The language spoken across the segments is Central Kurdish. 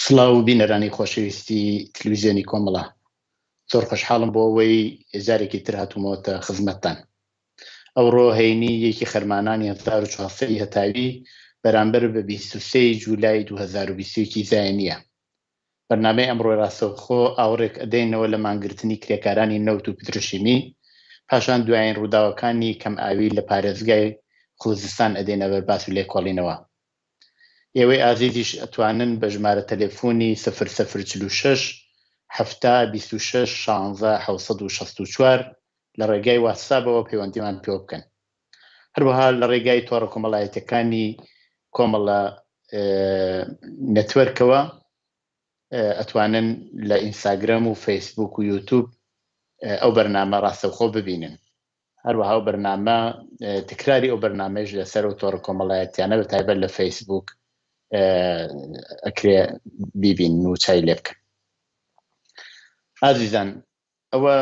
سڵاو بینەرانی خۆشەویستی تلویزیۆنی کۆمەڵە، زۆر خۆشحاڵم بۆ ئەوەی جارێکی تر هاتوومەوەتە خزمەتتان. ئەوڕۆ هەینی یەکی خەرمانانی 1400 ی هەتاوی بەرامبەر بە 23 ی جولای 2021 زایینییە. بەرنامەی ئەمڕۆی ڕاستەوخۆ ئاوڕێک ئەدەینەوە لە مانگرتنی کرێکارانی نەوت و پترۆشیمی، پاشان دوایین ڕووداوەکانی کەمئاوی لە پارێزگای خوزستان ئەدەینە بەر باس و لێکۆڵینەوە. ئێوەی ئازیزیش ئەتوانن بە ژمارە تەلەفۆنی سفر سفر 46 70 26 16 764 لە ڕێگای واتسابەوە پەیوەندیمان پێوە بکەن. هەروەها لە ڕێگای تۆڕە کۆمەڵایەتیەکانی کۆمەڵە نێتوەرکەوە ئەتوانن لە ئینستاگرام و فەیسبوک و یوتوب ئەو بەرنامە ڕاستەوخۆ ببینن. هەروەها ئەو بەرنامە تکراری ئەو بەرنامەیش لەسەر ئەو تۆڕە کۆمەڵایەتیانە بە تایبەت لە فەیسبوک ئەکرێ بیبینن و چای لێ بکەن. ئازیزان ئەوە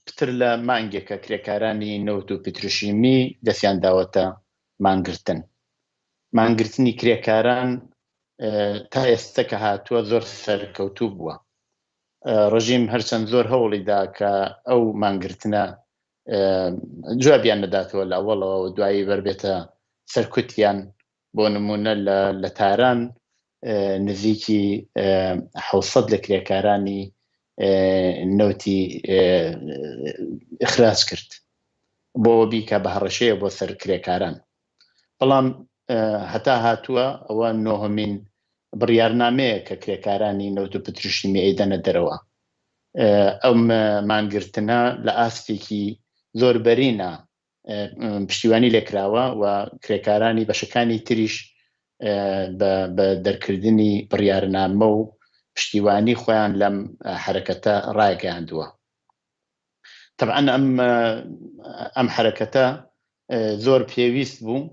پتر لە مانگێکە کرێکارانی نەوت و پتروشیمی دەستیان داوەتە مانگرتن. مانگرتنی کرێکاران تا ئێستا کە هاتووە زۆر سەرکەوتوو بووە. ڕژیم هەرچەند زۆر هەوڵی دا کە ئەو مانگرتنە جوابیان نەداتەوە لە ئەوەڵەوە و دوایی بەربێتە سەرکوتیان، بۆ نمونە لە تاران نزیکی 600 لە کرێکارانی نەوتی ئخراج کرد بۆ بیکە بە هەڕەشەیە بۆ سەر کرێکاران. بەڵام هەتا هاتووە ئەوە نۆهەمین بڕیارنامەیە کە کرێکارانی نەوت و پتروشیمی ئەیدەنە دەرەوە. ئەم مانگرتنە لە ئاستێکی زۆر بەرینە پشتیوانی لێکراوە و کرێکارانی بەشەکانی تریش بە دەرکردنی بڕیارنامە و پشتیوانی خۆیان لەم حەرەکەتە ڕایگەیاندووە. تەبعەن ئەم ئەم حەرەکەتە زۆر پێویست بوو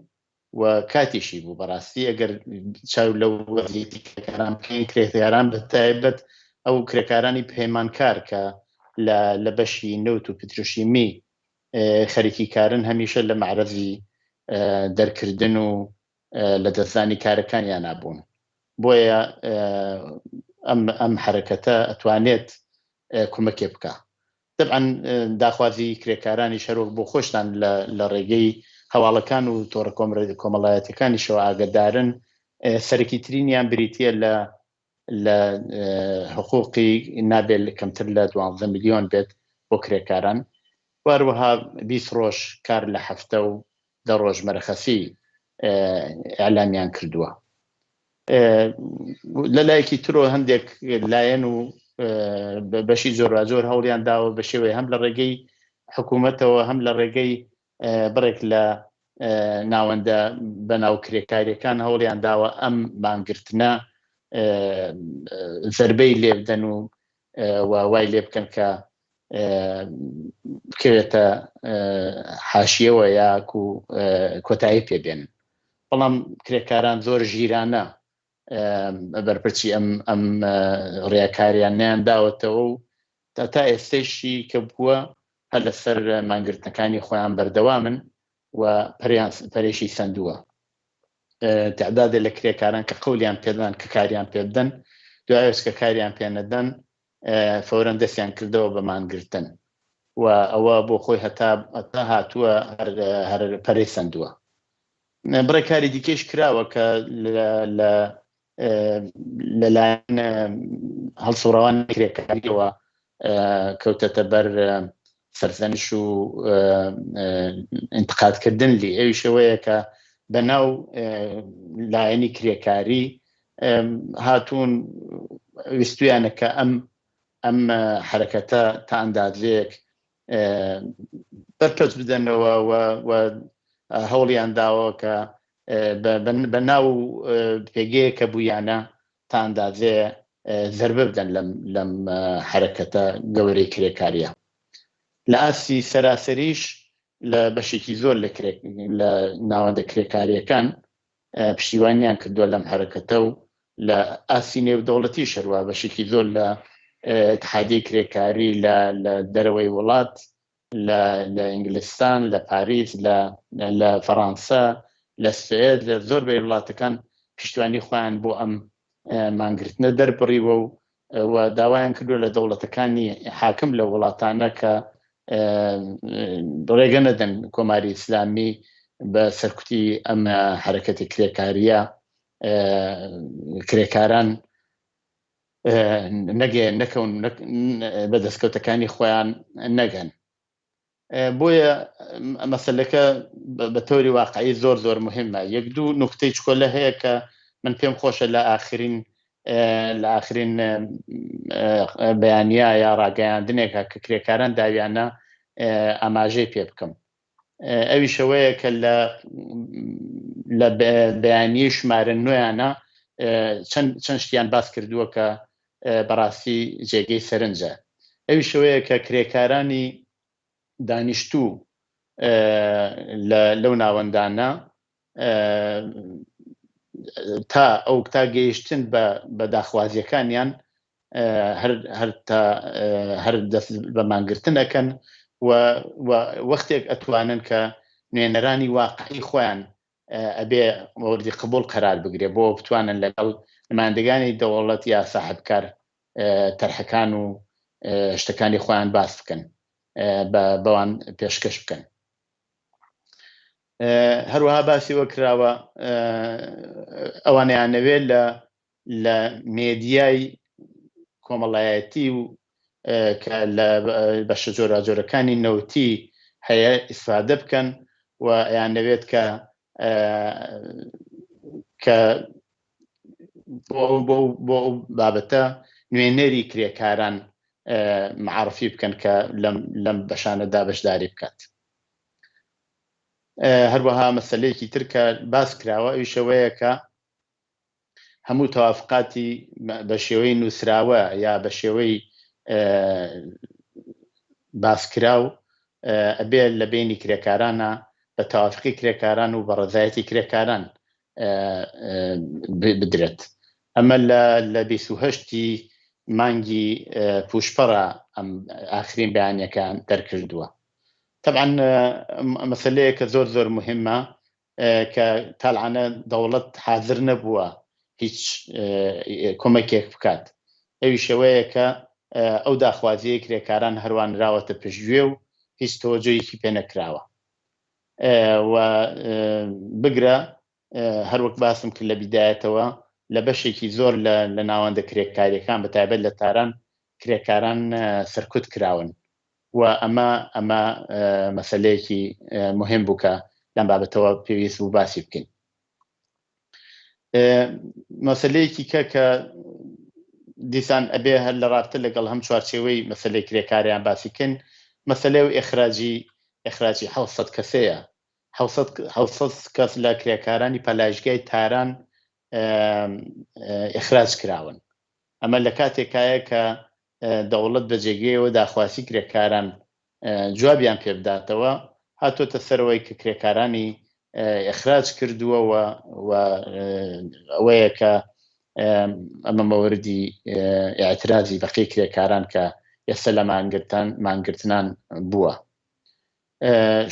و کاتیشی بوو بەڕاستی ئەگەر چاو لەو وەزیەتی کرێکاران بکەین کرێکاران بە تایبەت ئەو کرێکارانی پەیمانکار کە لە لە بەشی نەوت و پتروشیمی خەریکی کارن هەمیشە لە مەعرەزی دەرکردن و لە دەستدانی کارەکانیانا بوون بۆیە ئەم ئەم حەرەکەتە ئەتوانێت کومەکێ بکا. تەبعەن داخوازی کرێکارانیش هەروەک بۆ خۆشتان لە ڕێگەی هەواڵەکان و تۆڕە کۆمەڵایەتیەکانیشەوە ئاگەدارن، سەرەکیترینیان بریتیە لە لە حقوقی نابێت کەمتر لە 12 ملیۆن بێت بۆ کرێکاران و هەروەها 20 ڕۆژ کار لە هەفتە و 10 ڕۆژ مەرەخەسی ئیعلامیان کردووە. لە لایەکی ترۆ هەندێک لایەن و بەشی جۆراجۆر هەوڵیان داوە بە شێوەی هەم لە ڕێگەی حکوومەتەوە هەم لە ڕێگەی بڕێک لە ناوەندە بەناو کرێکاریەکان هەوڵیان داوە ئەم مانگرتنە زربەی لێبدەن و وای لێ بکەن کە بکەوێتە حاشیەوە یاکو کۆتایی پێبێن. بەڵام کرێکاران زۆر ژیرانە بەرپرچی ئەم ئەم ڕێکاریان نیان داوەتەوە و تا ئێستەیشی کە بووە هەر لەسەر مانگرتنەکانی خۆیان بەردەوامن و پەریان پەرێشی سندووە. تعدادێ لە کرێکاران کە قەولیان پێدان کە کاریان پێ بدەن، دوایەش کە کاریان پێ نەدەن فەورەن دەستیان کردەوە بە مانگرتن و ئەوە بۆ خۆی هەتا هەتا هاتووە هەر پەرەی سەندووە. بڕێک کاری دیکەیش کراوە کە لە لەلایەن هەڵسوڕاوانی کرێکاریەوە کەوتەتە بەر سەرزەنش و انتقادکردن لی ئەویشەوەیە کە بە ناو لایەنی کرێکاری هاتوون ویستویانە کە ئەم ئەم حرەکەتە تا ئەندازەیەک بەرپەرچ بدەنەوە و هەوڵیان داوە کە بە ناو پێگەیە کە بوویانە تا ئەندازەیە زەربە بدەن لەم لەم حرەکەتە گەورەی کرێکاریە. لە ئاستی سەراسەریش لە بەشێکی زۆر لە لە ناوەندە کرێکاریەکان پشتیوانیان کردووە لەم حرەکەتە و لە ئاستی نێودەوڵەتی شەروە بەشێکی زۆر لە اتحادی کرێکاری لە لە دەرەوەی وڵات لە لە ئینگلستان لە پاریس لە لە فەڕانسە لە سوێد لە زۆر بەی وڵاتەکان پشتیوانی خۆیان بۆ ئەم مانگرتنە دەربڕیوە و و داوایان کردووە لە دەوڵەتەکانی حاکم لە وڵاتانە کە ڕێگە نەدەن کۆماری ئیسلامی بە سەرکوتی ئەم حرەکەتی کرێکاریە کرێکاران نەگەێن نەکەون بە دەستکەوتەکانی خۆیان نەگەن. بۆیە مەسەلەکە بە تەوری واقعی زۆر زۆر مهمە. یەک دوو نوکتەی چکۆلە هەیە کە من پێم خۆشە لە ئاخرین لە ئاخرین بەیانیا یا ڕاگەیاندنێکە کە کرێکاران داویانە ئاماژەی پێ بکەم. ئەویش ئەوەیە کە لە لە بەیانیەی ژمارە نوێیانە چەند چەند شتیان باس کردووە کە بەڕاستی جێگەی سەرنجە. ئەویش ئەوەیە کە کرێکارانی دانیشتوو لە لەو ناوەندانە تا ئەو تا گەیشتن بە بە داخوازیەکانیان هەر هەر تا هەر دەست بە مانگرتن ئەکەن و وەختێک ئەتوانن کە نوێنەرانی واقعی خۆیان ئەبێ مەوردی قبوڵ قەرار بگرێ بۆ بتوانن لەگەڵ نمایندگانی دەوڵەت یا ساحبکار تەرحەکان و شتەکانی خۆیان باس بکەن بە بەوان پێشکەش بکەن. هەروەها باسی وە کراوە ئەوانەیانەوێت لە لە مێدیای کۆمەڵایەتی و کە لە بەشە جۆراجۆرەکانی نەوتی هەیە ئیسفادە بکەن و ئەیانەوێت کە کە بۆ بۆ بۆ ئەو بابەتە نوێنەری کرێکاران معرفی بکەن کە لەم لەم بەشانەدا بەشداری بکات. هەروەها مەسلەیەکی تر کە باس کراوە ئەویشەوەیە کە هەموو تەوافقاتی بە شێوەی نووسراوە یا بە شێوەی باسکراو ئەبێ لە بینی کرێکارانە بە تەوافقی کرێکاران و بە ڕزایەتی کرێکاران بدرێت. ئەمە لە لە 28 مانگی پوشپەڕە ئەم ئاخرین بەیانەکان دەرکردووە. طبعا مەسلەیەکە زۆر زۆر مهمە کە تالعانە دەوڵەت حاضر نەبووە هیچ کۆمەکێک بکات، ئەویش ئەوەیە کە ئەو داخوازیەی کرێکاران هەروانراوەتە پشتگوێ و هیچ تەوەجۆیەکی پێ نەکراوە و بگرە هەروەک باسم کرد لە بیدایەتەوە لە بەشێکی زۆر لە ناوەندە کرێکاریەکان بە تایبەت لە تاران کرێکاران سەرکوت کراون و ئەمە ئەمە مەسەلەیەکی مهم بوو کە لەم بابەتەوە پێویست بوو باسی بکەین. مەسلەیەکی کە کە دیسان ئەبێ هەر لە ڕابتە لەگەڵ هەم چوارچێوەی مەسلەی کرێکاریان باسی کەن، مەسلەی و ئێخراجی ئێخراجی 700 کەسەیە. 700 کەس لە کرێکارانی پەلایشگای تاران ئێخراج کراون. ئەمە لە کاتێکایە کە دەوڵەت بە جێگەیەوە داخوازی کرێکاران جوابیان پێ بداتەوە، هاتۆتە سەرەوەی کە کرێکارانی ئێخراج کردووە و ئەوەیە کە ئەمە مەوردی ئاعترازی بەقی کرێکاران کە ئێستا لە مانگرتان مانگرتنان بووە.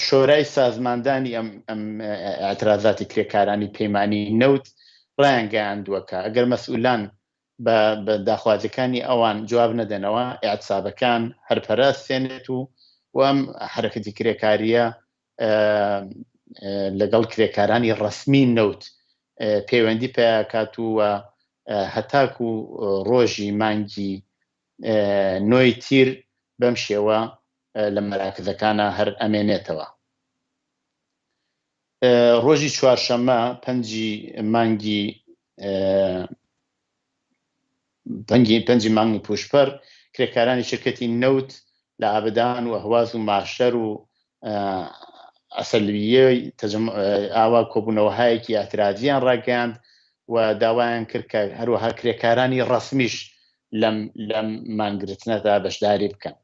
شۆرای سازماندانی ئەم ئەم ئاعترازاتی کرێکارانی پەیمانی نەوت ڕایانگەیاندووە کە ئەگەر مەسئولان بە بە داخوازیەکانی ئەوان جواب نەدەنەوە، ئیعتسابەکان هەر پەرە ئەستێنێت و و ئەم حەرەکەتی کرێکاریە لەگەڵ کرێکارانی ڕەسمی نەوت پەیوەندی پیاکات و هەتاکو ڕۆژی مانگی نۆی تیر بەم شێوە لە مەراکزەکانە هەر ئەمێنێتەوە. ڕۆژی چوارشەممە پەنجی مانگی پەنجی مانگی پوشپەر کرێکارانی شرکەتی نەوت لە ئابدان و ئەهواز و ماشەر و ئەسەلویە ئاوا کۆبوونەوەهایەکی ئاعترازیان ڕاگەیاند و داوایان کرد کە هەروەها کرێکارانی ڕەسمیش لەم لەم مانگرتنەدا بەشداری بکەن.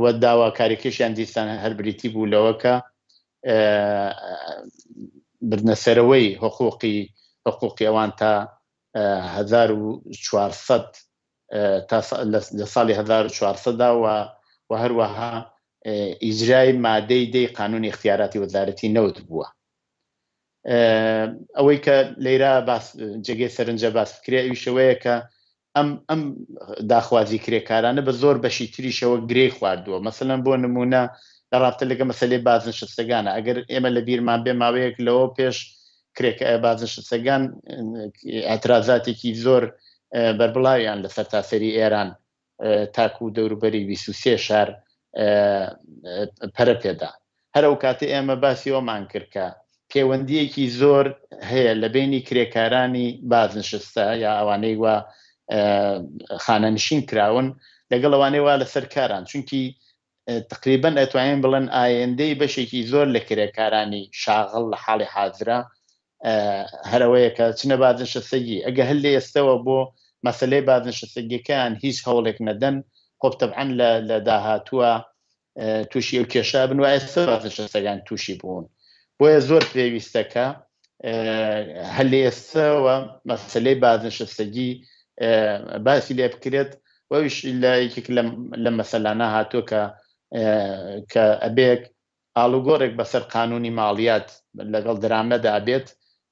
و داواکاریەکەشیان دیسان هەر بریتی بوو لەوە کە بردنەسەرەوەی حقوقی حقوقی ئەوان تا 1400 تا لە ساڵی 1400 دا و و هەروەها ئیجرای مادەی دەی قانونی اختیاراتی وەزارەتی نەوت بووە. ئەوەی کە لەیرا باس جێگەی سەرنجە باس بکرێ ئەویشەوەیە کە ئەم ئەم داخوازی کرێکارانە بە زۆر بەشی تریشەوە گرێی خواردووە مەسەلەن بۆ نمونە لە ڕابتە لەگە مەسەلەی بازنشستەگانە ئەگەر ئێمە لە بیرمان بێ ماوەیەک لەوە پێش کرێک بازنشستەگان ئاعترازاتێکی زۆر بەربڵاویان لە سەرتاسەری ئێران تاکو دەوروبەری 23 شار پەرە پێدا. هەر ئەو کاتە ئێمە باسی ئەومان کرد کە پێوەندییەکی زۆر هەیە لە بەینی کرێکارانی بازنشستە یا ئەوانەی وا خانەنشین کراون لەگەڵ ئەوانەی وا لەسەر کاران، چونکی تقریبا ئەتوانین بڵێن ئایندەی بەشێکی زۆر لە کرێکارانی شاغڵ لە حاڵی حازرە هەرەوەیە کە چنە بازنشستگی ئەگە هەر لە ئێستەوە بۆ مەسلەی بازنشستگیەکەیان هیچ هەوڵێک نەدەن خۆب تەبعەن لە داهاتووە تووشی ئەو کێشە بن و ئێستا بازنشستەکان تووشی بوون بۆیە زۆر پێویستە کە هەر لە ئێستەوە مەسلەی بازنشستگی باسی لێ بکرێت وەویش لە یەکێک لە مەسەلانە هاتووە کە کە ئەبێک ئاڵوگۆڕێک بەسەر قانوونی ماڵیات لەگەڵ دەرامەدا بێت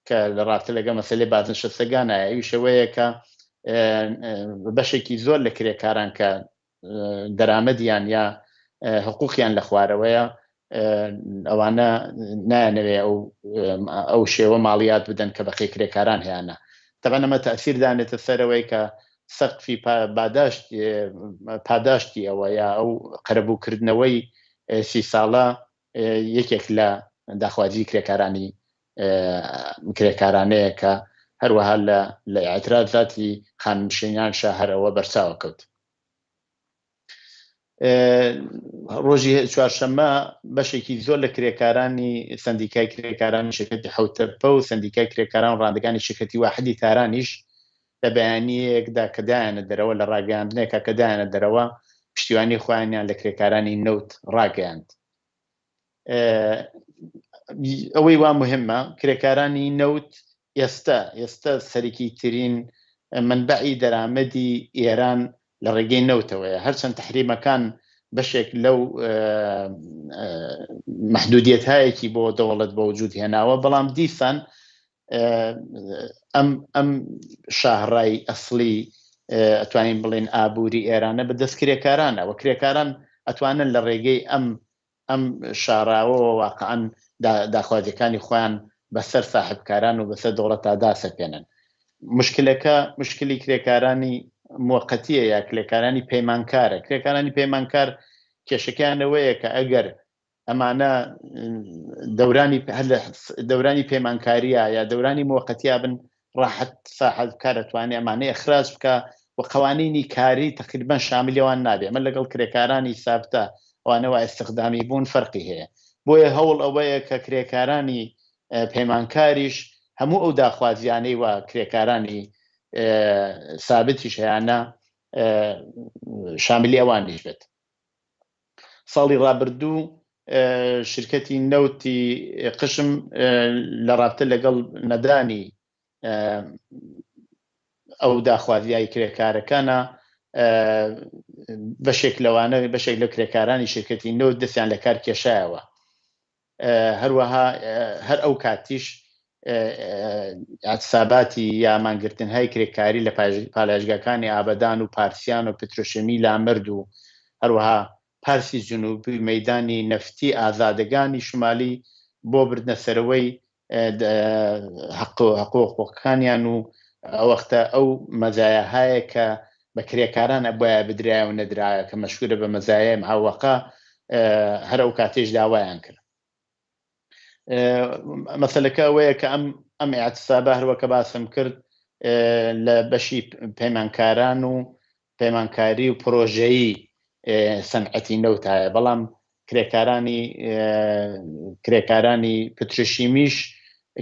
کە لە ڕاستە لەگەڵ مەسەلەی بازنشەستەگانایە ئەویش ئەوەیە کە بەشێکی زۆر لە کرێکاران کە دەرامەدیان یا حقوقیان لە خوارەوەیە ئەوانە نایانەوێ ئەو ئەو شێوە ماڵیات بدەن کە بەقی کرێکاران هەیانە تەبعەن ئەمە تەئسیر دانێتە سەرەوەی کە سەقفی باداشت پاداشتی ئەوە یا ئەو قەرەبووکردنەوەی سی ساڵە یەکێک لە داخوازی کرێکارانی کرێکارانەیە کە هەروەها لە لە ئاعترازاتی خاننشینان شەهرەوە بەرچاوە کەوت. ڕۆژی چوارشەممە بەشێکی زۆر لە کرێکارانی سندیکای کرێکارانی شرکەتی حوتەپە و سندیکای کرێکاران و ڕاندەکانی شرکەتی واحدی تارانیش لە بەیانییەکدا کە دایانە دەرەوە لە ڕاگەیاندنێکا کە دایانە دەرەوە پشتیوانی خۆیانیان لە کرێکارانی نەوت ڕاگەیاند. ئەوەی وا مهمە کرێکارانی نەوت ئێستا ئێستا سەرەکی ترین منبعی دەرامەدی ئێران لە ڕێگەی نەوتەوەیە هەرچەند تحریمەکان بەشێک لەو محدودیەتهایەکی بۆ دەوڵەت بە وجود هێناوە بەڵام دیسان ئەم ئەم شاهڕای ئەسڵی ئەتوانین بڵێن ئابووری ئێرانە بە دەست کرێکارانە و کرێکاران ئەتوانن لە ڕێگەی ئەم ئەم شاراوەوە واقعا داخوازیەکانی خۆیان بەسەر ساحبکاران و بەسەر دەوڵەتا داسەپێنن مشکلەکە مشکلی کرێکارانی موقتیە یا کرێکارانی پەیمانکارە کرێکارانی پەیمانکار کێشەکەیان ئەوەیە کە ئەگەر ئەمانە دەورانی هەر لە دەورانی پەیمانکاریە یا دەورانی موقتیا بن ڕاحەت ساحەت کار ئەتوانێ ئەمانە ئەخراج بکە و قوانینی کاری تقریبا شاملی ئەوان نابێ ئەمە لەگەڵ کرێکارانی سابتە ئەوانە وا ئیستخدامی بوون فەرقی هەیە بۆیە هەوڵ ئەوەیە کە کرێکارانی پەیمانکاریش هەموو ئەو داخوازیانەی وا کرێکارانی سابتیش هەیانە شاملی ئەوانیش بێت. ساڵی ڕابردوو شرکەتی نەوتی قشم لە ڕابتە لەگەڵ نەدانی ئەو داخوازیای کرێکارەکانە بەشێک لەوانە بەشێک لە کرێکارانی شرکەتی نەوت دەستیان لە کار کێشایەوە هەروەها هەر ئەو کاتیش اعتصاباتی یا مانگرتنهای کرێکاری لە پالایشگاکانی ئابەدان و پارسیان و پترۆشێمی لامرد و هەروەها پارسی جنوبی مەیدانی نەفتی ئازادەگانی شمالی بۆ بردنەسەرەوەی حقوقەکانیان و ئەوەختە ئەو مەزایاهایە کە بە کرێکاران ئەبوایە بدرایە و نەدرایە کە مەشهورە بە مەزایای معەوەقە هەر ئەو کاتێش داوایان کرد. مەسەلەکە ئەوەیە کە ئەم ئەم اعتصابە هەروە کە باسم کرد لە بەشی پەیمانکاران و پەیمانکاری و پرۆژەیی سەنعەتی نەوتایە بەڵام کرێکارانی کرێکارانی پترۆشیمیش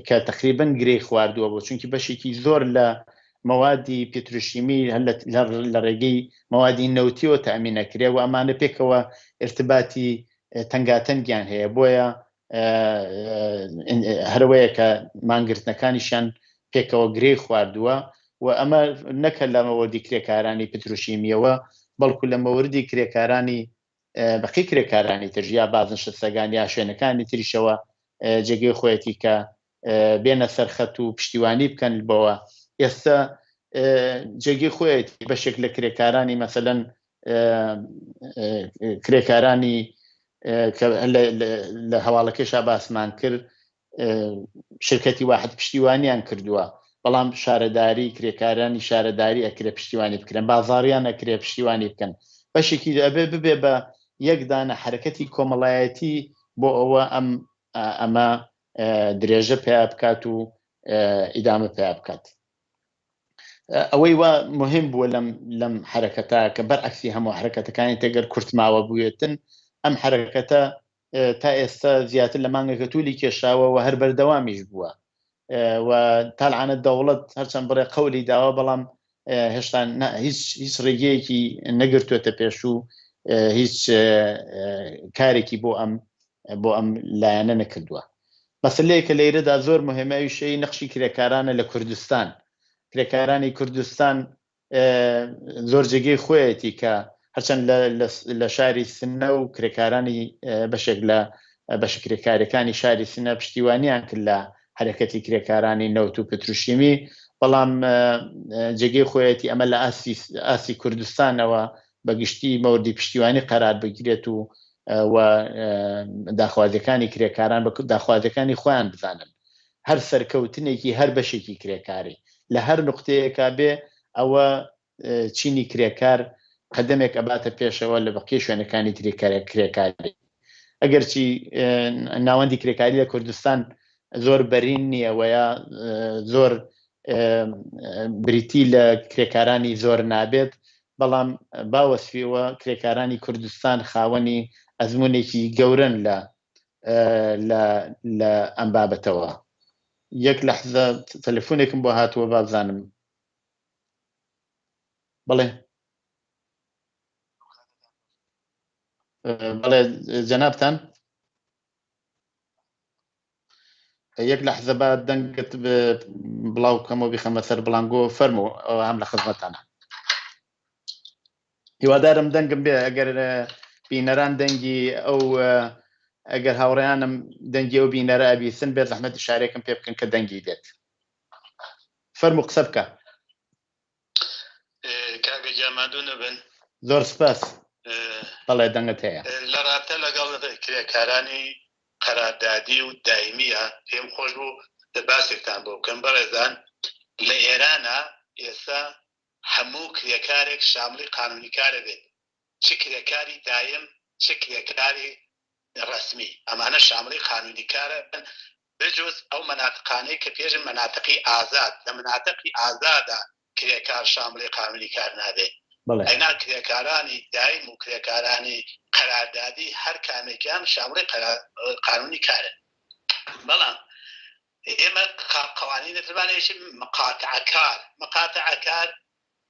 کە تقریبن گرێی خواردووە بۆ چونکی بەشێکی زۆر لە مەوادی پترۆشیمی لە ڕێگەی مەوادی نەوتیەوە تامینەکرێ و ئەمانە پێکەوە ارتباتی تەنگاتەنگیان هەیە بۆیە هەرەوەیە کە مانگرتنەکانیشیان پێکەوە گرێی خواردووە و ئەمە نەکە لە مەوردی کرێکارانی پتروشیمیەوە بەڵکو لە مەوردی کرێکارانی بەقی کرێکارانی تر یا بازنشەستەکان یا شوێنەکانی تریشەوە جێگەی خۆیەتی کە بێنە سەرخەت و پشتیوانی بکەن بەوە. ئێستا جێگەی خۆیەتی بەشێک لە کرێکارانی مەسەلەن کرێکارانی لە هەواڵەکەشا باسمان کرد شرکەتی واحد پشتیوانیان کردووە، بەڵام شارەداری کرێکارانی شارەداری ئەکرێ پشتیوانی بکرێن، بازاڕیان ئەکرێ پشتیوانی بکەن، بەشێکی ئەبێ ببێ بە یەک دانە حەرەکەتی کۆمەڵایەتی بۆ ئەوە ئەم ئەمە درێژە پیا بکات و ئیدامە پیا بکات. ئەوەی وا مهم بووە لەم لەم حرەکەتە کە بەرعکسی هەموو حرەکەتەکانی تێگەر کورتماوە بووێتن، ئەم حرەکەتە تا ئێستا زیاتر لە مانگێکە تولی کێشاوە و هەر بەردەوامیش بووە و تالعانە دەوڵەت هەرچەند بڕێ قەولی داوە، بەڵام هێشتا هیچ هیچ ڕێگەیەکی نەگرتوێتە پێش و هیچ کارێکی بۆ ئەم بۆ ئەم لایەنە نەکردووە. مەسلەیە کە لەیرەدا زۆر مهمە ئەویشەی نەخشی کرێکارانە لە کوردستان. کرێکارانی کوردستان زۆر جێگەی خۆیەتی کە هەرچەند لە شاری سنە و کرێکارانی بەشێک لە بەشە کرێکاریەکانی شاری سنە پشتیوانیان کرد لە حرەکەتی کرێکارانی نەوت و پتروشیمی، بەڵام جێگەی خۆیەتی ئەمە لە ئاستی کوردستانەوە بە گشتی مەوردی پشتیوانی قەرار بگرێت و و داخوازیەکانی کرێکاران بە داخوازیەکانی خۆیان بزانن. هەر سەرکەوتنێکی هەر بەشێکی کرێکاری لە هەر نوقتەیەکا بێ ئەوە چینی کرێکار قەدەمێک ئەباتە پێشەوە لە بەقیە شوێنەکانی تری کرێکاری. ئەگەرچی ناوەندی کرێکاری لە کوردستان زۆر بەرین نییە و یا زۆر بریتی لە کرێکارانی زۆر نابێت، بەڵام باوەسفیەوە کرێکارانی کوردستان خاوەنی ئەزمونێکی گەورەن لە لە لە ئەم بابەتەوە. یەک لەحزە تەلەفۆنێکم بۆ هاتووە بابزانم. بەڵێ بەڵێ جەنابتان یەک لەحزە با دەنگت بڵاو کەمەوە بیخەمە سەر بڵانگۆ. فەرموو هەم لە خزمەتانە. هیوادارم دەنگم بێ، ئەگەر بینەران دەنگی ئەو ئەگەر هاوڕێیانم دەنگی ئەو بینەرە ئەبیسن بێ زەحمەت شارێکم پێ بکەن کە دەنگی دێت. فەرموو قسە بکە. کاکە گیان ماندوو نەبن. زۆر سپاس. بەڵێ دەنگت هەیە. لە ڕابتە لەگەڵ کرێکارانی قەراردادی و دایمیە پێم خۆش بوو باسێکتان بۆ بکەم. بەڕێزان لە ئێرانە ئێستا هەموو کرێکارێک شامڵی قانونی کارە بێت، چ کرێکاری دایم چ کرێکاری ڕەسمی، ئەمانە شامڵی قانونی کارن بجوز ئەو مەناتقانەی کە پێژن مەناتقی ئازاد، لە مناتقی ئازادا کرێکار شامڵی قانونی کار نابێ، ئەینا کرێکارانی دایم و کرێکارانی قەراردادی هەر کامێکیان شامڵی قانونی کارن. بەڵام ئێمە قوانینی ترمان هەیە مقاتعە کار، مقاتعە کار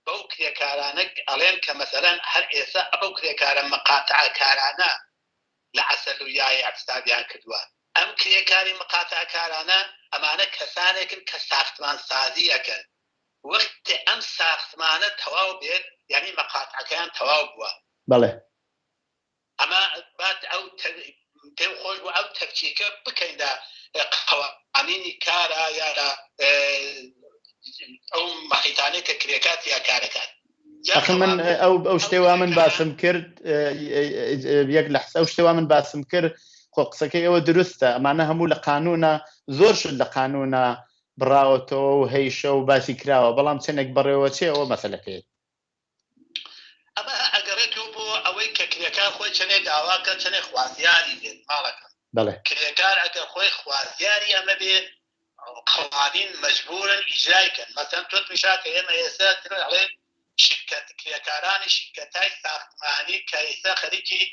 بەو کرێکارانە ئەڵێن کە مەسەلەن هەر ئێستا ئەو کرێکارە مقاتعە کارانە لە عەسەلویای اعتصابیان کردووە، ئەم کرێکاری مقاتعە کارانە ئەمانە کەسانێکن کە ساختمان سازی ئەکەن، وەختێ ئەم ساختمانە تەواو بێت یانی مقاتعەکەیان تەواو بووە. بەڵێ. ئەمە بات ئەو پێم خۆش بوو ئەو تەفکیکە بکەین لە قوانینی کارا یا لە ئەو مەحیتانەی کە کرێکار تیا کارەکات. ئەخ من ئەو ئەو شتێ وا من باسم کرد یەک لەحسە ئەو شتێ وا من باسم کرد خۆ قسەکەی ئەوە دروستە، ئەمانە هەموو لە قانونە زۆر شت لە قانونە بڕاوەتەوە و هەیشە و باسی کراوە، بەڵام چەندێک بەڕێوەچێ ئەوە مەسەلەکەیە. ئەمە ئەگەڕێتەوە بۆ ئەوەی کە کرێکار خۆی چەنێ داوا کە چەنێ خوازیاری بێت ماڵەکەم. بەڵێ. کرێکار ئەگەر خۆی خوازیاری ئەمە بێ قوانین مەجبورن ئیجرای کەن. مەسەلەن تۆ تمیشا کە ئێمە ئێستا تر ئەڵێن شیرکەت کرێکارانی شیرکەتای ساختمانی کە ئێستا خەریکی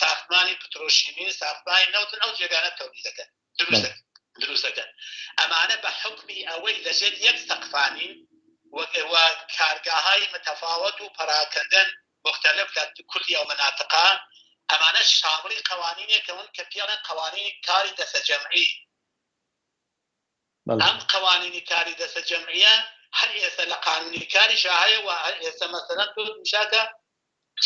ساختمانی پترۆشیمین ساختمانی نەوتن ئەو جێگانە تەولید دەکەن دروست دروست دەکەن. ئەمانە بە حوکمی ئەوەی لەژێر یەک سەقفانین و کارگاهای متفاوت و پەراکەندەن مختلف لە کولی ئەو مەناتقە، ئەمانە شامڵی قەوانینێکەون کە پێڵێن قەوانینی کاری دەسەجەمعی. ئەم قەوانینی کاری دەسەجەمعیە هەر ئێستا لە قانونی کاریشا هەیە و هەر ئێستا مەسەلەن تۆ میشاکە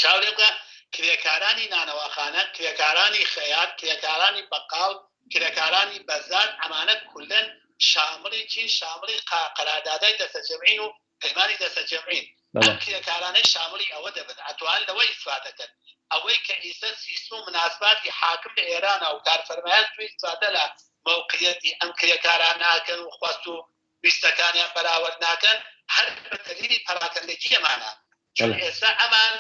چاو لێ بکە کرێکارانی نانەواخانە، کرێکارانی خەیات، کرێکارانی بەقاڵ، کرێکارانی بەزاد ئەمانە کولەن شامڵی چین؟ شامڵی قەراردادای دەستەجەمعین و پەیمانی دەستەجەمعین. ئەم کرێکارانەی شامڵی ئەوە دەبن ئەتوان لەوە ئیستفادە کەن. ئەوەی کە ئیسە سیستم و مناسباتی حاکم لە ئێرانە و کارفەرمایان سوء ئیستفادە لە مەوقعیەتی ئەم کرێکارانە ئەکەن و خواست و ویستەکانیان بەراوەرد ناکەن هەر بە دەلیلی پەراکەندەگی ئەمانە. چون ئێستا ئەمان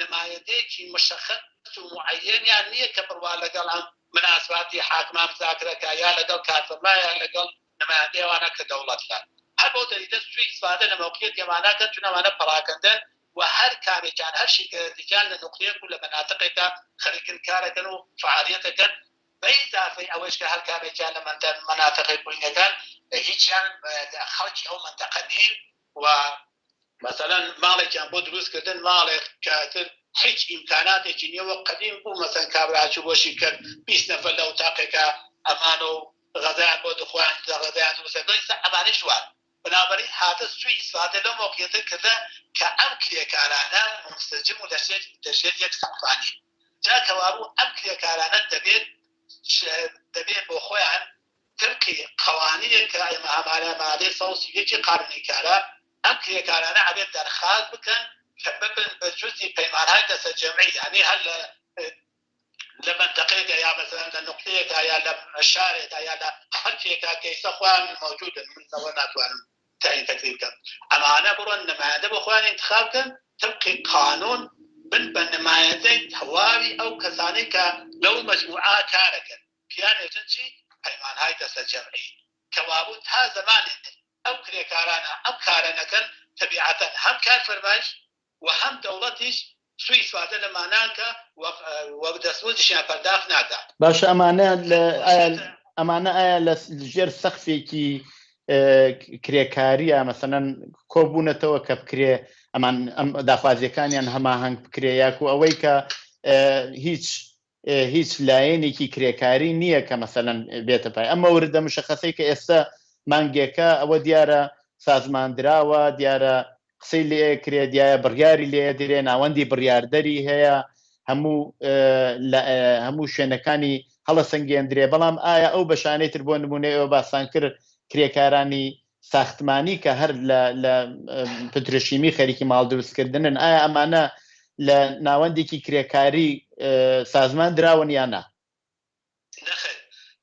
نمایندەیەکی مشەخەس و موعەیەنیان نییە کە بڕوا لەگەڵ ئەم مناسباتی حاکما مزاکرە کا یا لەگەڵ کارفەرما یا لەگەڵ نمایندەی ئەوانە کە دەوڵەتە. هەر بەو دەلیلە سوء ئیستفادە لە مەوقعیەتی ئەمانە کەن چون ئەمانە پەراکەندەن و هەر کامێکیان هەر شیرکەتێکیان لە نوقتەیەک و لە مەناتقێکا خەریکن کارەکەن و فەعالیەتەکەن بە ئیزافەی ئەوەیش کە هەر کامێکیان لە مەناتقێک بووینەکان هیچیان خەڵکی ئەو مەنتەقە نین و مەسەلەن ماڵێکیان بۆ دروست کردن ماڵێک کە ئیتر هیچ ئیمکاناتێکی نیە وەک قەدیم بوو مەسەلەن کابرا ئەچوو بۆ شیرکەت 20 نەفەر لە ئوتاقێکا ئەمان و غەزایان بۆ دخوان غەزایان دروست ئەکرد ئیستا ئەمانەیش وان بنابەرین هاتە سوی ئیسفادە لەو مەوقیەتە کردە کە ئەم کرێکارانە مونسجم و لەژێر لەژێر یەک سەقفا نین جا کەوابوو ئەم کرێکارانە دەبێت دەبێت بۆ خۆیان تبقی قەوانینێک کە ئێمە هەمانە مادەی 131 ی قانونی کارە، ئەم کرێکارانە ئەبێت دەرخاست بکەن کە ببن بە جوزی پەیمانهای دەستەجەمعی، یانی هەر لە لە مەنتەقەیەکا یا مەسەلەن لە نوقتەیەکا یا لە شارێکا یا لە هەر جێیەکا کە ئیستا خۆیان مەوجودن، من ئەوە ناتوانم تەعین تەکلیف بکەم، ئەمانە بڕۆن نمایندە بۆ خۆیان ئینتخاب بکەن تبقی قانون بن بە نمایندەی تەواوی ئەو کەسانەی کە لەو مەجموعە کارەکەن. پیانێتن چی؟ پەیمانهای دەستەجەمعی. کەوابوو تا زەمانێ ئەو کرێکارانە ئەم کارە نەکەن تەبیعەتەن هەم کارفەرمایش و هەم دەوڵەتیش سوء ئیستفادە لە ماناکە و دەستمزدیشیان پەرداخت ناکا. باشە ئەمانە لە ئایا ئەمانە ئایا لە ژێر سەقفێکی کرێکاریە مەسەلەن کۆبوونەتەوە کە بکرێ ئەمان ئەم داخوازیەکانیان هەماهەنگ بکرێ یاکو ئەوەی کە هیچ هیچ لایەنێکی کرێکاری نییە کە مەسەلەن بێتە پای ئەم مەوردە مشەخەسەی کە ئێستا مانگێکە ئەوە دیارە سازماندراوە دیارە قسەی لێ کرێ دیایە بڕیاری لێ درێ ناوەندی بڕیاردەری هەیە هەموو هەموو شوێنەکانی هەڵەسەنگێندرێ بەڵام ئایا ئەو بەشانەی تر بۆ نمونە ئێوە باسان کرد کرێکارانی ساختمانی کە هەر لە پترۆشیمی خەریکی ماڵ دروستکردنن ئایا ئەمانە لە ناوەندێکی کرێکاری سازمان دراون یا نا؟ نەخێر،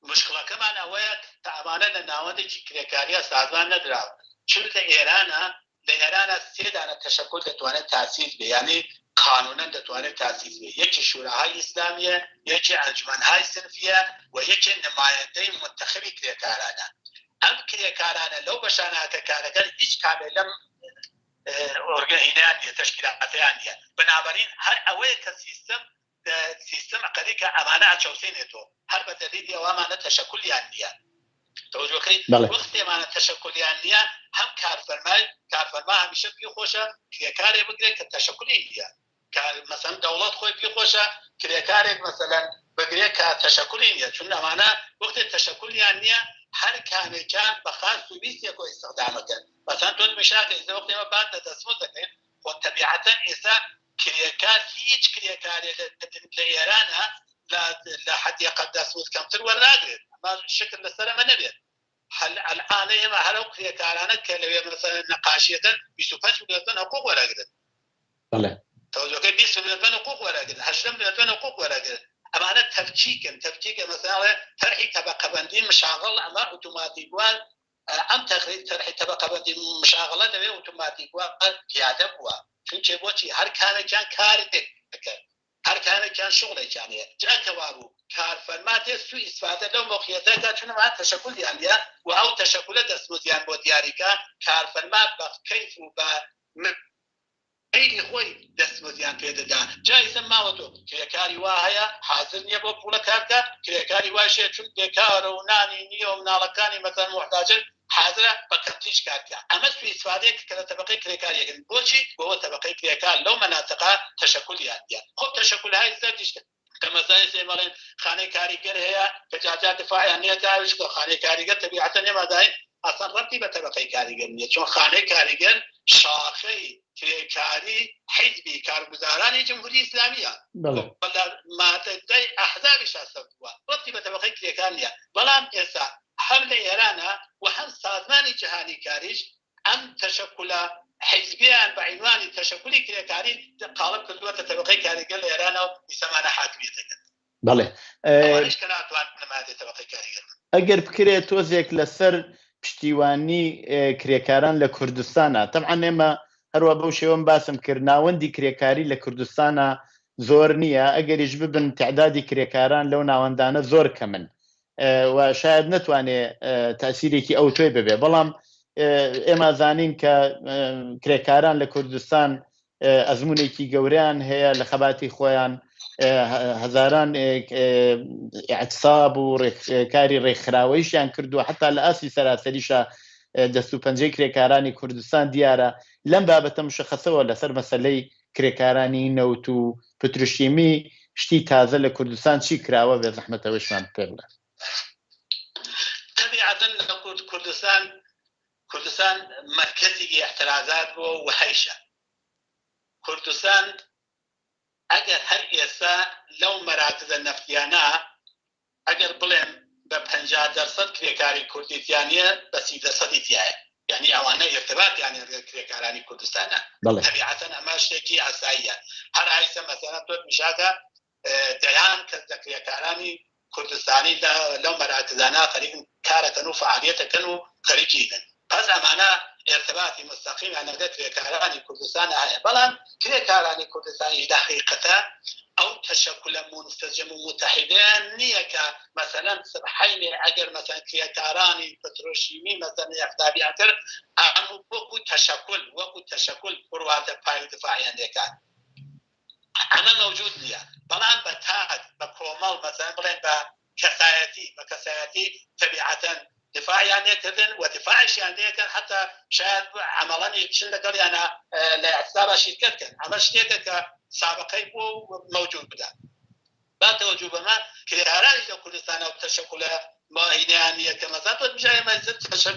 مشکڵەکەمان ئەوەیە کە ئەمانە لە ناوەندێکی کرێکارییا سازمان نەدراون، چون لە ئێرانە لە ئێرانە سێ دانە تەشەکول دەتوانێت تاسیس بێ یانی قانونەن دەتوانێت تاسیس بێ یەکی شوراهای ئیسلامیە، یەکی ئەنجومەنهای سنفیە و یەکێ نمایندەی مونتەخبی کرێکارانە. ئەم کرێکارانە لەو بەشانە کە کارەکەن هیچ کامێ لەم ئۆرگەهینیان نیە، تەشکیلاتیان نیە. بنابەرین هەر ئەوەیە کە سیستم سیستم خەریکە ئەمانە ئەچەوسێنێتەوە هەر بە دەلیلی ئەوە ئەمانە تەشەکولیان نیە. تەوەجۆکەی وەختی ئەمانە تەشەکولیان نیە هەم کارفەرمای کارفەرما هەمیشە پێی خۆشە کرێکارێ بگرێت کە تەشەکولی نیە. کە مەسەلەن دەوڵەت خۆی پێی خۆشە کرێکارێک مەسەلەن بگرێ کە تەشەکولی نیە چون ئەمانە وەختێ تەشەکولیان نیە هەر کامێکیان بە خاست و ویستێکەوە ئیستخدامەکەن مەسەلەن تۆ تمشاکە ئیستا وەختێ ئێمە باس لە دەستمزد دەکەین خۆ تەبیعەتەن ئێستا کرێکار هیچ کرێکارێ لە ئێرانە لە حەدیقە دەستمزد کەمتر وەرناگرێت ئەمە شکر لەسەر ئەمە نەبێت هەل ئەلئانە ئێمە هەر ئەو کرێکارانە کە لەوێ مەسەلەن نەقاشیەکەن 25 ملیۆن تۆن حقوق وەرەگرن. بەڵێ. تەوەجۆکەی 20 ملیۆن تۆن حقوق وەرەگرن، 18 ملیۆن تۆن حقوق وەرەگرن. ئەمانە تەفکیکن، تەفکیکە مەسەلەن ئەڵێ تەرحی تەبەقەبەندی مشاغڵ ئەمە ئوتوماتیکوار ئەم تەخریج تەرحی تەبەقەبەندی مشاغڵە لەوێ ئوتوماتیکوار پیادە بووە. چونکێ بۆچی هەر کامێکیان کارێک دەکەن. هەر کامێکیان شوغڵێکیان هەیە جا کە وابوو کارفەرما دێت سوء ئیستفادە لەو مەوقیەتە کا چون ئەوان تەشەکولیان نیە و ئەو تەشەکولە دەستمزدیان بۆ دیاری کا کارفەرما بە کەیف و بە مەیلی خۆی دەستمزدیان پێ دەدا جا ئیسە ماوە تۆ کرێکاری وا هەیە حازر نیە بۆ پوڵە کار بکا کرێکاری وایش هەیە چون بێکارە و نانی نیە و مناڵەکانی مەسەلەن موحتاجن حازرە بە کەمتریش کار بکا ئەمە سوئیستفادەیەکە کە لە تەبەقەی کرێکار یەکن بۆچی بۆوە تەبەقەی کرێکار لەو مەناتقە تەشەکولیان نیە خۆ تەشەکولهای زەردیش کە مەسەلەن ئێستا ئێمە ئەڵێن خانەی کاریگەر هەیە کە جارجار دفاعیان نیە تا ئەویش خۆ خانەی کاریگەر تەبیعەتەن ئێمە داین ئەسڵەن ڕەبتی بە تەبەقەی کاریگەر نیە چۆن خانەی کاریگەر شاخەی کرێکاری حیزبی کارگوزارانی جمهوری ئیسلامیە لە مادەی ئەحزابیشا سەربووە ڕەبتی بە تەبەقەی کرێکار نیە بەڵام ئێستا. هەم لە ئێرانە و هەم سازمانی جیهانی کاریش ئەم تەشەکولە حیزبیان بە عینوانی تەشەکولی کرێکاری قاڵب کردووەتە تەبەقەی کاریگەر لە ئێرانە و ئیسەمانە حاکمیەتەکەن. بەڵێ. ئەوانیش کە ناتوانن نمایندەی تەبەقەی کاریگەر بن. ئەگەر بکرێت تۆزێک لەسەر پشتیوانی کرێکاران لە کوردستانا، تەبعەن ئێمە هەروا بەو شێوەم باسم کرد ناوەندی کرێکاری لە کوردستانا زۆر نییە، ئەگەریش ببن تعدادی کرێکاران لەو ناوەندانە زۆر کەمن و شاید نەتوانێ تاسیرێکی ئەوتۆی ببێ، بەڵام ئێمە زانین کە کرێکاران لە کوردستان ئەزمونێکی گەورەیان هەیە لە خەباتی خۆیان، هەزاران ئیعتساب و کاری ڕێکخراوەیشیان کردووە، حتا لە ئاستی سەراسەریشا دەست و پەنجەی کرێکارانی کوردستان دیارە. لەم بابەتە مشەخەسەوە لەسەر مەسەلەی کرێکارانی نەوت و پتروشیمی شتی تازە لە کوردستان چی کراوە بێ زەحمەت ئەوەیشمان پێ بڵێ. تەبیعەتەن لە کوردستان کوردستان مەرکەزی ئیعترازات بووە و هەیشە. کوردستان ئەگەر هەر ئێستا لەو مەراکزە نەفتیانە ئەگەر بڵێم بە 50 دەرسەد کرێکاری کوردی تیا نییە بە 30 دەرسەدی تیایە یعنی ئەوانە ئیرتباتیان لەگەڵ کرێکارانی کوردستانە. تەبیعەتەن ئەمە شتێکی ئاساییە. هەر ئایسە مەسەلەن تۆ میشاکە دەیان کەس لە کرێکارانی کوردستانی لەو مەراکزانە خەریکن کارەکەن و فعالیەتەکەن و خەریکینن. پس ئەمانە ئێرتباتی مستەقیمیان لەگەڵ کرێکارانی کوردستان هەیە. بەڵام کرێکارانی کوردستانیش لە حەقیقەتە ئەو تەشەکولە مونسەجم و موتەحیدەیان نییە کە مەسەلەن سبحەینێ ئەگەر مەسەلەن کرێکارانی پترۆشیمی مەسەلەن ئیحتابیان کرد ئەم وەکو تەشەکول وەکو تەشەکول بڕواتە پای و دفاعیان لێکات. ئەمە مەوجود نییە. بەڵام بە تاک بە کۆمەڵ مەسەلەن بڵێن بە کەسایەتی بە کەسایەتی تەبیعەتەن دفاعیان لێکردن و دفاعیشیان لێکرد حتا شاید عەمەڵەنی بچن لەگەڵیانە لە اعتصابا شیرکەت کەن. ئەمە شتێکە کە سابقەی بووە و مەوجودە. با تەوەجوه بەمە کرێکارانیش لە کوردستانە و تەشەکولە ماهینەیان نییە کە مەسەلەن تۆ بژای ئێمە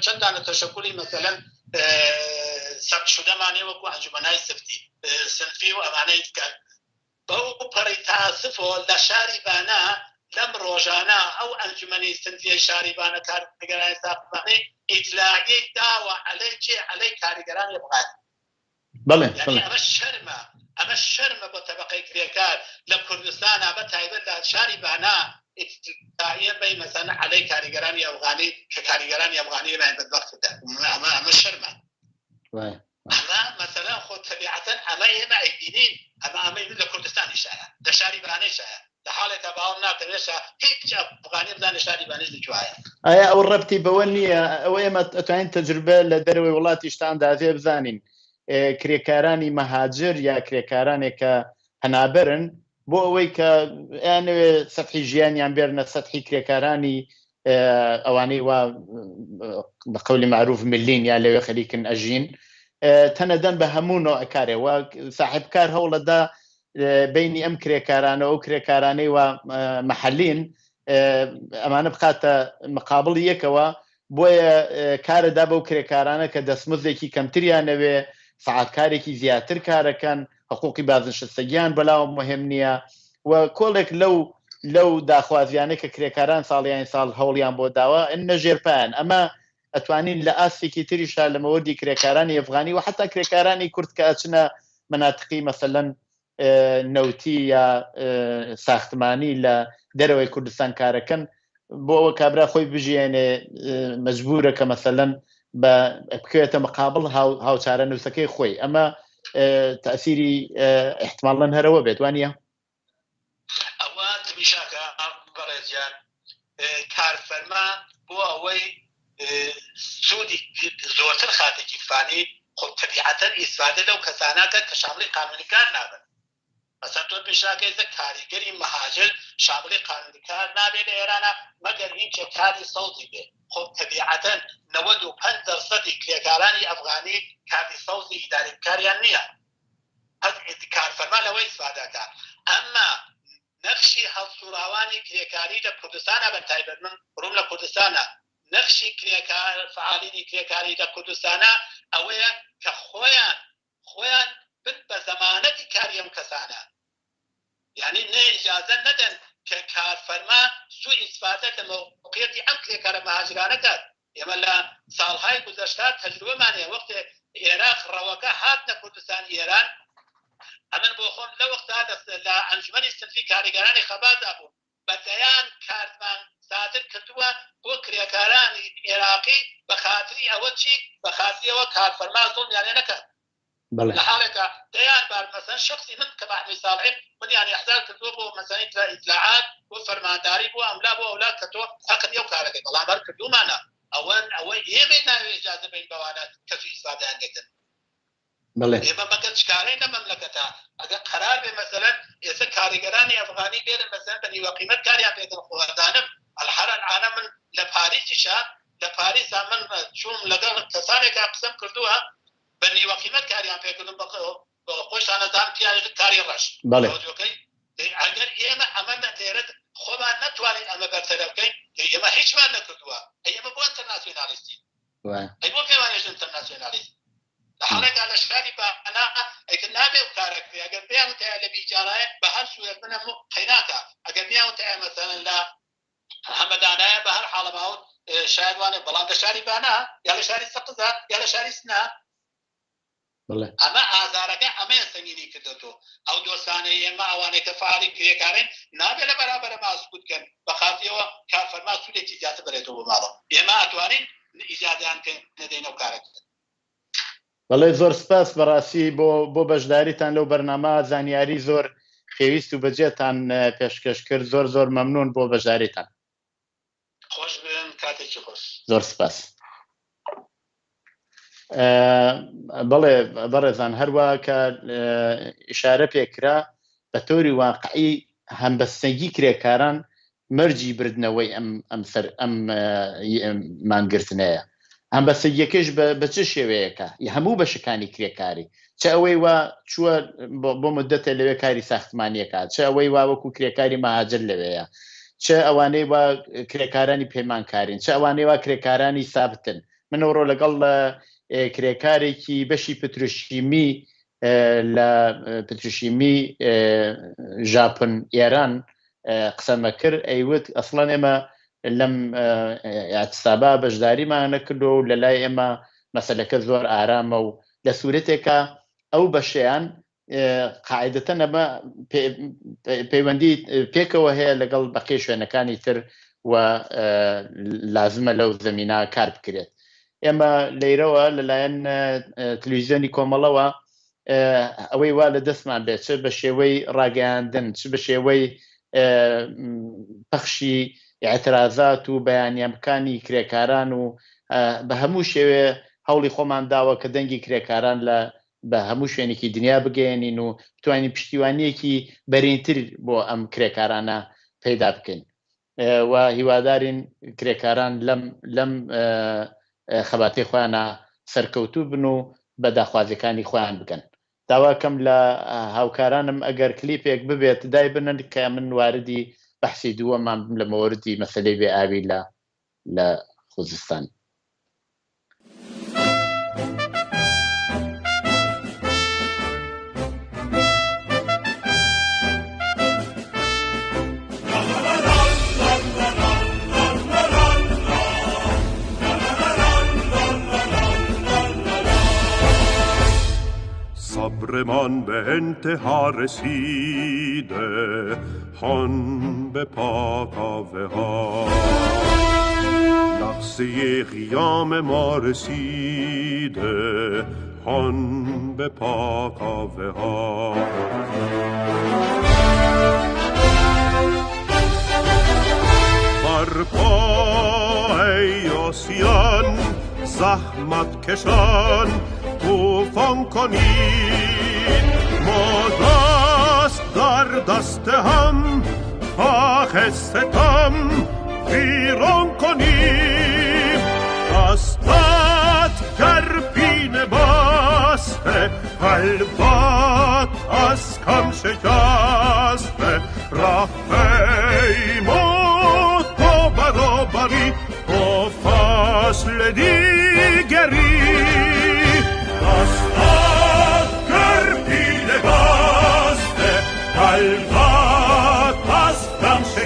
چەند دانە تەشەکولی مەسەلەن سەبت شدەمانەیە وەکو ئەنجومەنای سفتی سنفی و ئەمانەی کە بەو پەڕی تاسفەوە لە شاری بانە لەم ڕۆژانە ئەو ئەنجومەنی سنفیەی شاری بانە کارگەرانی ساختمانی ئیتلاعیەی داوە عەلەی کێ عەلەی کاریگەرانی ئەفغانی. بەڵێ یانی ئەمە شەرمە ئەمە شەرمە بۆ تەبەقەی کرێکار لە کوردستانا بە تایبەت لە شاری بانە ئیتلاعیە بەی مەسەن عەلەی کاریگەرانی ئەفغانی کە کاریگەرانی ئەفغانی ئێمەیان بەدبەخت کردە ئەمە ئەمە شەرمە. ئەمە مەسەلەن خۆ تەبیعەتەن ئەمە ئێمە ئەیبینین ئەمە ئەمە لە کوردستانیشایە لە شاری بانەیشایە لە حاڵێکا باوەڕ ناکەم هێشتا هیچ ئەفغانی بزانێ شاری بانەش لە کوێیە. ئایا ئەو ڕەبتی بەوە نییە ئەوە ئێمە ئەتوانین تەجروبە لە دەرەوەی وڵاتیش تا ئەندازەیە بزانین کرێکارانی مەهاجر یا کرێکارانێک کە پەنابەرن بۆ ئەوەی کە ئەیانەوێ سەتحی ژیانیان بێرنە سەتحی کرێکارانی ئەوانەی وا بە قەولی معروف ملین یا لەوێ خەریکن ئەژین تەنەدەن بە هەموو نوع کارێ و صاحب کار هەوڵەدا بینی ئەم کرێکارانە ئەو کرێکارانەی وا محلین ئەمانە بخاتە مقابڵی یەکەوە بۆیە کارەدا بەو کرێکارانە کە دەستمزدێکی کەمتریان نەوێ سەعاتکارێکی زیاتر کارەکەن حقوقی بازنشستەگیان بەلاوە مهم نییە و کۆڵێک لەو لەو داخوازیانەی کە کرێکاران ساڵیانی ساڵ هەوڵیان بۆ داوە ئەننە ژێرپایان ئەمە ئەتوانین لە ئاستێکی تریشا لە مەوردی کرێکارانی ئەفغانی و حتا کرێکارانی کورد کە ئەچنە مەناتقی مەسەلەن نەوتی یا ساختمانی لە دەرەوەی کوردستان کارەکەن بۆ ئەوە کابرا خۆی بژیێنێ مەجبورە کە مەسەلەن بە بکەوێتە مقابل هاوچارە نووسەکەی خۆی ئەمە تەسیری احتماڵەن هەرەوە بێت وانە ئەوە تمیشاکە بەڕێزیان کارفەرما بۆ ئەوەی سوودی زۆرتر خاتە گیرفانی خۆ تەبیعەتەن ئیسفادە لەو کەسانە کە شاملی قانونی کار نابن مەسەن تۆ پیشاکە ئێستا کاریگەری مهاجر شاملی قانونی کار نابێ لە ئێرانە مەگەر هینچێ کاری سەوزی بێ خۆ تەبیعەتەن 95 دەرسەدی کرێکارانی ئەفغانی کارتی سەوزی ئیداری کاریان نییە پس کارفەرما لەوە ئیسفادە کە ئەمما نەخشی هەڵسوڕاوانی کرێکاری لە کوردستانا بە تایبەت من ڕووم لە کوردستانە نەخشی کرێکار فعالینی کرێکاری لە کوردستانا ئەوەیە کە خۆیان خۆیان بن بە زەمانەتی کاری ئەم کەسانە یانی نە ئیجازە نەدەن. کە کارفەرما سوء ئیستفادە لە مەوقعیەتی ئەم کرێکارە مهاجرانە کات. ئێمە لە ساڵهای گوزەشتە تەجروبەمان هەیە وەختێ ئێراق ڕەوەکە هاتنە کوردستانی ئێران ئەمن بۆ خۆم لە وەختا لە ئەنجومەنی سنفی کاریگەرانی خەباتدا بووم بە دەیان کارتمان سادر کردووە بۆ کرێکارانی ئێراقی بە خاتری ئەوە چی؟ بە خاتری ئەوە کارفەرما زوڵمیان لێ نەکات. بەڵێ. لە حاڵێکا دەیان بار مەسەلەن شەخسی من کە مەحموود ساڵحیم منیان ئیحزار کردووە بۆ مەسەلەن ئیتلاعات بۆ فەرمانداری بۆ ئەملا بۆ ئەولا کە تۆ حەقت نیە ئەو کارە کەی بەڵام هەر کردوومانە ئەوە ئەوە ئێمەی ناوێ ئیجازە بەین بەوانە کە سوء ئیستفادەیان لێکەن. بەڵێ. ئێمە مەگەر چ کارەین لەم مەملەکەتە ئەگەر قەرار بێ مەسەلەن ئێستا کاریگەرانی ئەفغانی بێنن مەسەلەن بە نیوە قیمەت کاریان پێکەن خۆ ئەزانم الحر الانە من لە پاریسیشا لە پاریسا من چووم لەگەڵ کەسانێکا قسەم کردووە بە نیوە قیمەت کاریان پێکردم بە خۆشتان ئەزانن پیاوێک کاری ڕەش بەڵێ. تەوەجۆکەی دەی ئەگەر ئێمە ئەمە نە لێرە خۆمان نەتوانین ئەمە بەرتەرەف کەین دەی ئێمە هیچمان نەکردووە ئەی ئێمە بۆ ئەنتەرناسیۆنالیستین وایە. ئەی بۆ پێمان ئێژن ئەنتەرناسیۆنالیست لە حاڵێکا لە شاری بانە ئەیتر نابێ ئەو کارە کرێ ئەگەر بیان وتایە لە بیجارایە بە هەر سوورەت منە قەیناکا ئەگەر بیان وتایە مەسەلەن لە هەمەدانایە بە هەر حاڵە ماوت شاید وانێ بەڵام لە شاری بانە یا لە شاری سەقزە یا لە شاری سنە بڵێ ئەمە ئازارەکە ئەمەیە سەنگینی کردێتەوە ئەو دۆستانەی ئێمە ئەوانەی کە فەعالی کرێکارن نابێت لە بەرابەرە ما سکوت کەن بە خاتیەوە کارفەرما سوودێکی زیاتر بەرێتەوە بۆ ماڵەوە ئێمە ئەتوانین ئیجازەیان پێ نەدەین ئەو کارە بکەن. بەڵێ زۆر سپاس بەڕاستی بۆ بۆ بەشداریتان لەو بەرنامە زانیاری زۆر پێویست و بەجێتان پێشکەش کرد زۆر زۆر مەمنون بۆ بەشداریتان. خۆش بن کاتێکی خۆش. زۆر سپاس. بەڵێ بەڕێزان هەروە کە ئشارە پێکرا بە تۆری واقعی هەمبەستەگی کرێکاران مەرجی بردنەوەی ئەم ئەم سەر ئەم مانگرتنەیە. هەمبەستەگیەکەش بە چ شێوەیەکە؟ هەموو بەشەکانی کرێکاری، چ ئەوەی وا چووە بۆ مدەتێ لەوێ کاری ساختمانیەکە، چ ئەوەی وا وەکو کرێکاری مهاجر لەوێیە، چ ئەوانەی وا کرێکارانی پەیمانکارین، چ ئەوانەی وا کرێکارانی سابتن. من ئەوڕۆ لەگەڵ کرێکارێکی بەشی پتروشیمی لە پتروشیمی ژاپن ئێران قسەمە کرد ئەیوت ئەسڵەن ئێمە لەم اعتصابا بەشداریمان نەکردو و لە لای ئێمە مەسەلەکە زۆر ئارامە و لە سوورەتێکە ئەو بەشیان قاعدەتەن ئەمە پەیوەندی پێکەوە هەیە لەگەڵ بەقی شوێنەکانی تر و لازمە لەو زمینە کار بکرێت ئێمە لەیرەوە لەلایەن تلویزیۆنی کۆمەڵەوە ئەوەی وا لە دەستمان بێت چ بە شێوەی ڕاگەیاندن چ بە شێوەی پەخشی اعترازات و بەیانیەکانی کرێکاران و بە هەموو شێوێ هەوڵی خۆمان داوە کە دەنگی کرێکاران لە بە هەموو شوێنێکی دنیا بگەیەنین و بتوانین پشتیوانیەکی بەرینتر بۆ ئەم کرێکارانە پەیدا بکەین و هیوادارین کرێکاران لەم لەم خەباتەی خۆیانە سەرکەوتوو بن و بە داخوازیەکانی خۆیان بگەن. داواکەم لە هاوکارانم ئەگەر کلیپێک ببێت دایبنن کە من واردی بەحسی دووەمان بم لە مەوردی مەسەلەی بێ ئاوی لە لە خوزستان. صبرمان به انتها رسیده هان به پاکاوه ها لحظه قیام ما رسیده هان به پاکاوه ها بر پا ای آسیان زحمت کشان طوفان کنید ما دست در دست هم آخ ستم ویران کنیم دستت گرپین بسته قلبت از کم شکسته ره پیما تا برابری با فصل دیگری دستت گرپین بسته قلبت از کم شکسته.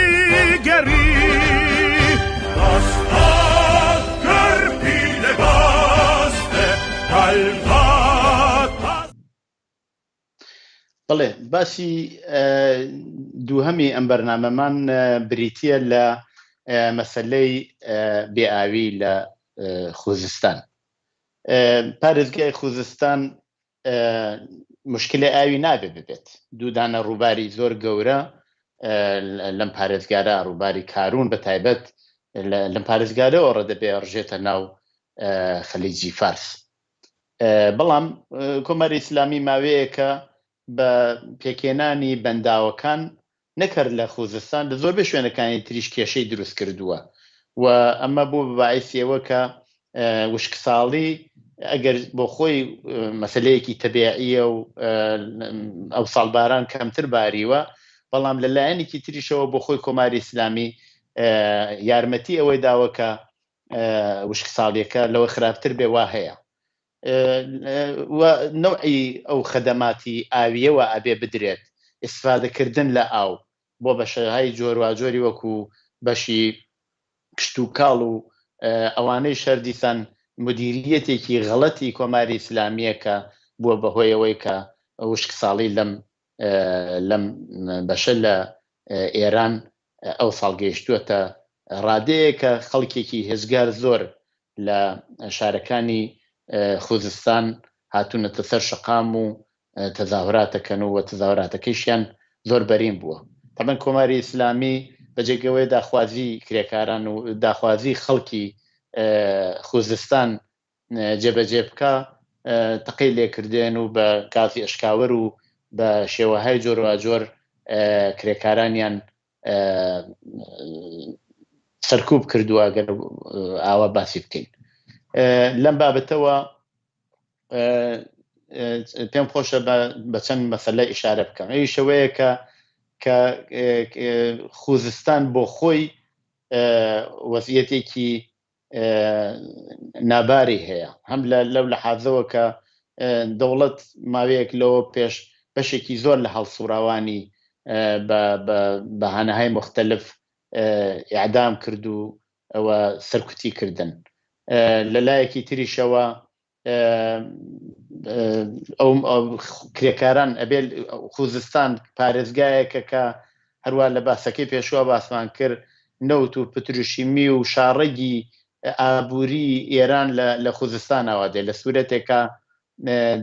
دیگری دست از گرپیل بسته قلبت بەڵێ باسی دووهەمی ئەم بەرنامەمان بریتییە لە مەسەلەی بێئاوی لە خوزستان. پارێزگای خوزستان مشکلە ئاوی نابێ ببێت. دوو دانە ڕووباری زۆر گەورە لەم پارێزگارە، ڕووباری کارون بە تایبەت لەم پارێزگارەوە ڕەدەبێ ڕژێتە ناو خەلیجی فارس. بەڵام کۆماری ئیسلامی ماوەیەکە بە پێکهێنانی بەنداوەکان نەک هەر لە خوزستان لە زۆربەی شوێنەکانی تریش کێشەی دروست کردووە و ئەمە بوو بە باعیسی ئەوە کە وشکساڵی ئەگەر بۆ خۆی مەسلەیەکی تەبیعیە و ئەو ساڵ باران کەمتر باریوە بەڵام لە لایەنێکی تریشەوە بۆ خۆی کۆماری ئیسلامی یارمەتی ئەوەی داوە کە وشکساڵیەکە لەوە خراپتر بێ وا هەیە و نەوعی ئەو خەدەماتی ئاویەوە ئەبێ بدرێت ئیسفادەکردن لە ئاو بۆ بەشەهای جۆرواجۆری وەکو بەشی کشتوکاڵ و ئەوانەی شەر دیسان مدیریەتێکی غەڵەتی کۆماری ئیسلامیە کە بووە بەهۆی ئەوەی کە وشکساڵی لەم لەم بەشە لە ئێران ئەو ساڵ گەیشتووەتە ڕادەیەک کە خەڵکێکی هێجگار زۆر لە شارەکانی خوزستان هاتوونەتە سەر شەقام و تەزاهوراتەکەن و تەزاهوراتەکەیشیان زۆر بەرین بووە. تەبەن کۆماری ئیسلامی بە جێگەوەی داخوازی کرێکاران و داخوازی خەڵکی خوزستان جێبەجێ بکا تەقەی لێکردێن و بە گازی ئەشکاوەر و بە شێوەهای جۆرواجۆر کرێکارانیان سەرکوب کردووە گەر ئاوا باسی بکەین لەم بابەتەوە پێم خۆشە بە چەند مەسەلە ئیشارە بکەم ئەویشەوەیە کە کە خوزستان بۆ خۆی وەزیەتێکی ناباری هەیە هەم لە لەو لەحازەوە کە دەوڵەت ماوەیەک لەوە پێش بەشێکی زۆر لە هەڵسوڕاوانی بە بەهانەهای مختلف ئیعدام کرد و ئەوە سەرکوتی کردن لە لایەکی تریشەوە ئەو کرێکاران ئەبێ خوزستان پارێزگایەکە کە هەروە لە باسەکەی پێشوە باسمان کرد نەوت و پتروشیمی و شاڕەگی ئابووری ئێران لە خوزستانەوە دێ لە سوورەتێکە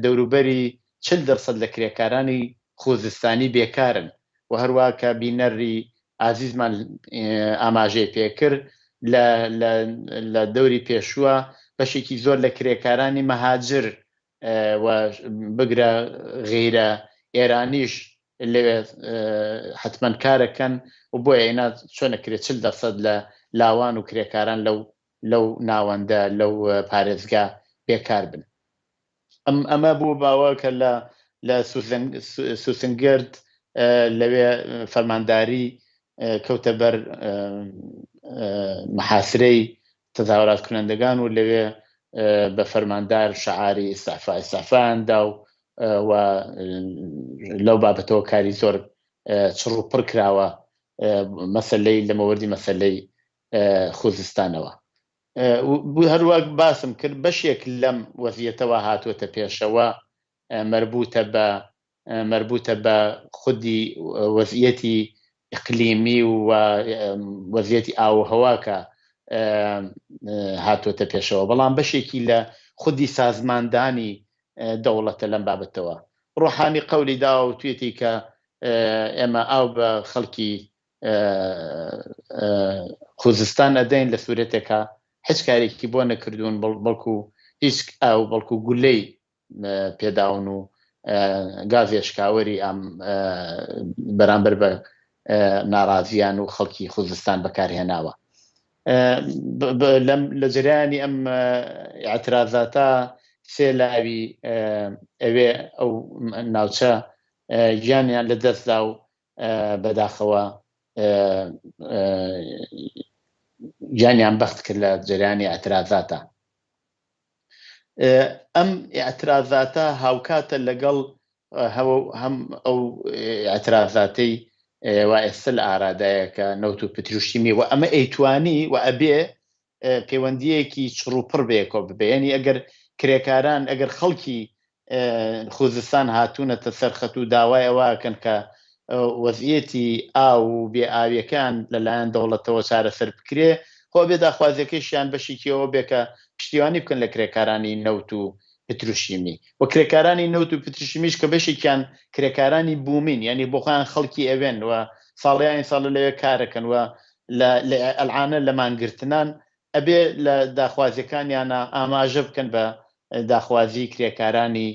دەوروبەری 40% لە کرێکارانی خوزستانی بێکارن و هەروە کە بینەری ئازیزمان ئاماژەی پێکرد لە لە دەوری پێشووە بەشێکی زۆر لە کرێکارانی مەهاجر و بگرە غیرە ئێرانیش لەوێ حتمما کارەکەن و بۆیە ئینا چۆنە کرێ 40% لە لاوان و کرێکاران لەو لەو ناوەندە لەو پارێزگا بێکار بن. ئەم ئەمە بوو باوە کە لە لە سوسنگرد لەوێ فەرمانداری کەوتە بەر محاسرەی تەزاورات کنەندەگان و لەوێ بە فەرماندار شعاری ئیستعفا ئیستعفایان دا و و لەو بابەتەوە کاری زۆر چڕ و پڕ کراوە مەسلەی لە مەوردی مەسلەی خوزستانەوە. هەروەک باسم کرد بەشێک لەم وەزیەتەوە هاتووەتە پێشەوە مەربوتە بە مەربوتە بە خودی وەزیەتی ئیقلیمی و وەزیەتی ئاو و هەوا کە هاتووەتە پێشەوە بەڵام بەشێکی لە خودی سازماندانی دەوڵەتە لەم بابەتەوە ڕۆحانی قەولی داوە و توێتی کە ئێمە ئاو بە خەڵکی خوزستان ئەدەین لە سوورەتێکا هیچ کارێکی بۆ نەکردوون بەڵکو هیچ ئاو بەڵکو گولەی پێداون و گازی ئەشکاوەری ئەم بەرامبەر بە ناڕازیان و خەڵکی خوزستان بەکارهێناوە لە جریانی ئەم اعترازاتە سێ لاوی ئەوێ ئەو ناوچە گیانیان لە دەستدا و بەداخەوە گیانیان بەخت کرد لە جەریانی ئیعترازاتە. ئەم ئیعترازاتە هاوکاتە لەگەڵ هەم ئەو ئیعترازاتەی وا ئێستا لە ئارادایە کە نەوت و پتروشیمی و ئەمە ئەیتوانی و ئەبێ پەیوەندیەکی چڕوپڕ بەیەکەوە ببێ. یعنی ئەگەر کرێکاران، ئەگەر خەڵکی خوزستان هاتوونەتە سەر خەت و داوای ئەوە ئەکەن کە وەزعیەتی ئاو و بێ ئاویەکان لەلایەن دەوڵەتەوە چارەسەر بکرێ، خۆ ئەبێ داخوازیەکەیشیان بەشێکی ئەوە بێ کە پشتیوانی بکەن لە کرێکارانی نەوت و پتروشیمی و کرێکارانی نەوت و پتروشیمیش کە بەشێکیان کرێکارانی بوومین، یعنی بۆ خۆیان خەڵکی ئەوێن و ساڵیانی ساڵە لەوێ کارەکەن و لە ئەلعانە لە مانگرتنان ئەبێ لە داخوازیەکانیانا ئاماژە بکەن بە داخوازی کرێکارانی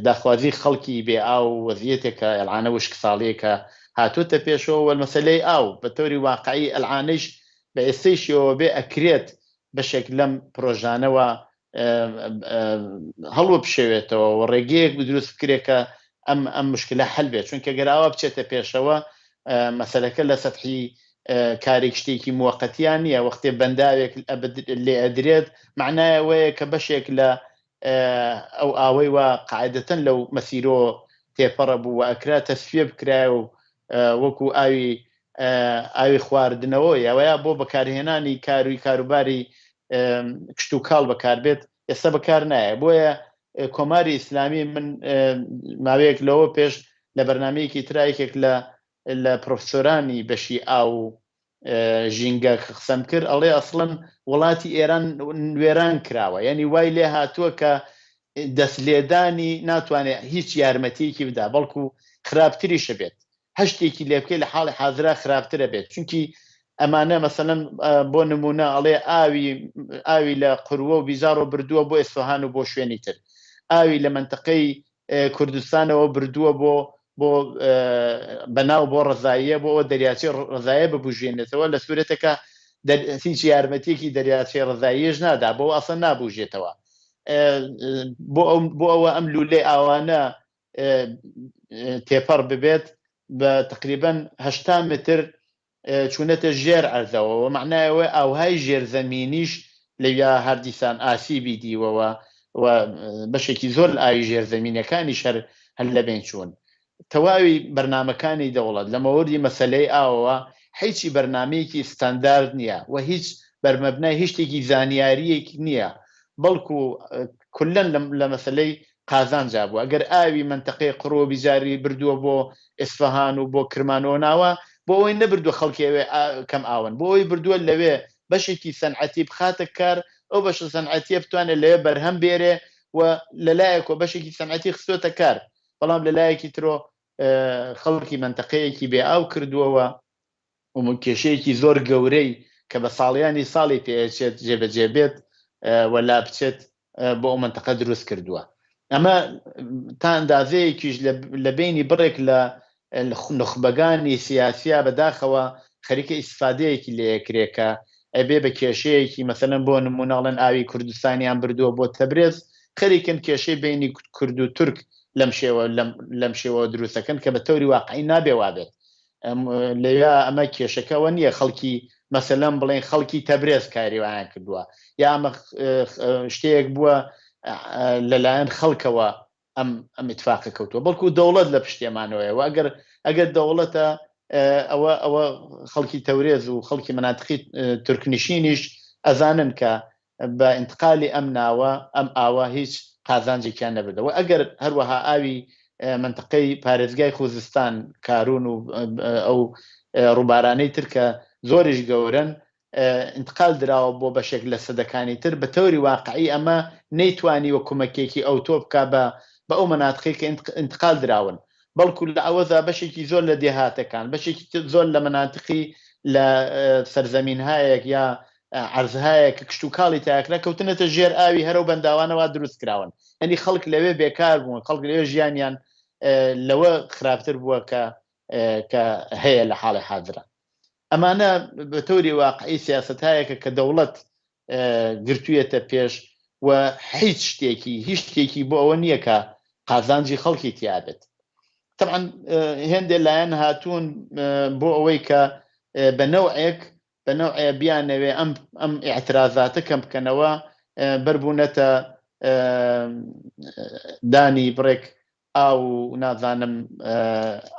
داخوازی خەڵکی بێ ئاو و وەزیەتێک کە ئەلعانە وشکساڵیەکە هاتووەتە پێشەوە وە مەسەلەی ئاو بە تەوری واقعی ئەلعانەیش بە ئێستەیشیەوە بێ ئەکرێت بەشێک لەم پرۆژانەوە هەڵوەبشێوێتەوە و ڕێگەیەک دروست بکرێت کە ئەم ئەم مشکلە حل بێت، چونکە گەر ئاوا بچێتە پێشەوە مەسەلەکە لە سەتحی کارێک شتێکی موەقەتیان نییە. وەختێ بەنداوێک لێ ئەدرێت معنای ئەوەیە کە بەشێک لە ئەو ئاوەی وا قاعدەتەن لەو مەسیرۆ تێپەڕە بوو و ئەکرا تەسفیە بکرایە و وەکو ئاوی ئاوی خواردنەوە یاوەیا بۆ بەکارهێنانی کاروی کاروباری کشتوکاڵ بەکاربێت ئێستا بەکار نایە. بۆیە کۆماری ئیسلامی من ماوەیەک لەوە پێش لە بەرنمەیەکی ترا یەکێک لە لە پرۆفسۆرانی بەشی ئاو و ژینگە قسەم کرد، ئەڵێ ئەسڵەن وڵاتی ئێران وێران کراوە، یعنی وای لێ هاتووە کە دەست لێدانی ناتوانێت هیچ یارمەتیەکی بدا، بەڵکو خراپتریشە بێت. هەر شتێکی لێ بکەی لە حاڵی حازرا خراپترە بێت، چونکی ئەمانە مەسەلەن بۆ نمونە ئەڵێ ئاوی ئاوی لە قوروە و بیزاڕۆ بردووە بۆ ئێسفەهان و بۆ شوێنی تر، ئاوی لە مەنتەقەی کوردستانەوە بردووە بۆ بۆ بەناو بۆ ڕەزاییە، بۆ ئەوە دەریاچەی ڕەزایە ببوژێنێتەوە، لە سوورەتێکە هیچ یارمەتیەکی دەریاچەی ڕەزاییەش نادا، بۆ ئەسڵ نابوژێتەوە. بۆ ئەو بۆ ئەوە ئەم لولەی ئاوانە تێپەڕ ببێت بە تقریبا 80 متر چوونەتە ژێر عەرزەوە و مەعنای ئەوەیە ئاوهای ژێرزەمینیش لەویا هەردیسان ئاسیبی دیوەوە و بەشێکی زۆر لە ئاوی ژێرزەمینەکانیش هەر هەر لەبەین چوون. تەواوی بەرنامەکانی دەوڵەت لە مەوردی مەسەلەی ئاوەوە هیچی بەرنامەیەکی ستاندارد نییە و هیچ بەرمەبنای هیچ شتێکی زانیارییەک نییە، بەڵکو کولەن لە مەسەلەی قازانجا بووە. ئەگەر ئاوی مەنتەقەی قڕو و بیجاری بردووە بۆ ئیسفەهان و بۆ کرمان و ناوە، بۆ ئەوەی نەبردووە خەڵکی ئەوێ کەم ئاون، بۆ ئەوەی بردووە لەوێ بەشێکی سەنعەتی بخاتە کار، ئەو بەشە سەنعەتیە بتوانێت لەوێ بەرهەم بێرێ و لەلایەکەوە بەشێکی سەنعەتی خستۆتە کار، بەڵام لەلایەکی ترۆ خەڵکی مەنتەقەیەکی بێ ئاو کردووەوە و کێشەیەکی زۆر گەورەی کە بە ساڵیانی ساڵی پێچێت جێبەجێ بێت و لا بچێت بۆ ئەو مەنتەقە دروست کردووە. ئەمە تا ئەندازەیەکیش لە بینی بڕێک لە نوخبەگانی سیاسیا بەداخەوە خەریکە ئیسفادەیەکی لێکرێ کە ئەبێ بە کێشەیەکی، مەسەلەن بۆ نموناڵێن ئاوی کوردستانیان بردووە بۆ تەبرێز، خەریکن کێشەی بینی کورد و تورک لەم شێوە لەم شێوە دروستەکەن کە بە تەوری واقعی نابێ وابێت. لەوێ ئەمە کێشەکەەوە نییە خەڵکی مەسەلەن بڵێن خەڵکی تەبرێز کاری وایان کردووە یا ئەمە شتەیەک بووە لەلایەن خەڵکەوە ئەم ئەم اتفاقە کەوتووە، بەڵکو دەوڵەت لە پشتێمانەوەیە و ئەگەر ئەگەر دەوڵەتە ئەوە ئەوە خەڵکی تەورێز و خەڵکی مناتقی تورکنشینیش ئەزانن کە بە ئینتقالی ئەم ناوە ئەم ئاوە هیچ قازانجێکیان نەبردەوە. ئەگەر هەروەها ئاوی مەنتقەی پارێزگای خوزستان، کارون و ئەو ڕووبارانەی تر کە زۆریش گەورەن ئینتقال دراوە بۆ بەشێک لە سەدەکانی تر، بە تەوری واقعی ئەمە نەیتوانیوە کومەکێکی ئەوتۆ بکا بە بە ئەو مەناتقەی کە ئینتقال دراون، بەڵکو لە عەوەزا بەشێکی زۆر لە دێهاتەکان، بەشێکی زۆر لە مەناتقی لە سەرزەمینهایەک یا عەرزهایەک کە کشتوکاڵی تیاکرا کەوتنەتە ژێر ئاوی هەرەو بەنداوانەوە دروست کراون. یعنی خەڵک لەوێ بێکار بوون، خەڵک لەوێ ژیانیان لەوە خراپتر بووە کە کە هەیە لە حاڵی حازرە. ئەمانە بە تەوری واقعی سیاسەتایەکە کە دەوڵەت گرتوویەتە پێش و هیچ شتێکی هیچ شتێکی بۆ ئەوە نییە کە قازانجی خەڵکی تیابێت. طبعا هێندێ لایەن هاتوون بۆ ئەوەی کە بە نەوعێک بە نەوعێ بیانەوێ ئەم ئەم ئیعترازاتە کەم بکەنەوە، بەربوونەتە دانی بڕێک. ئاو و نازانم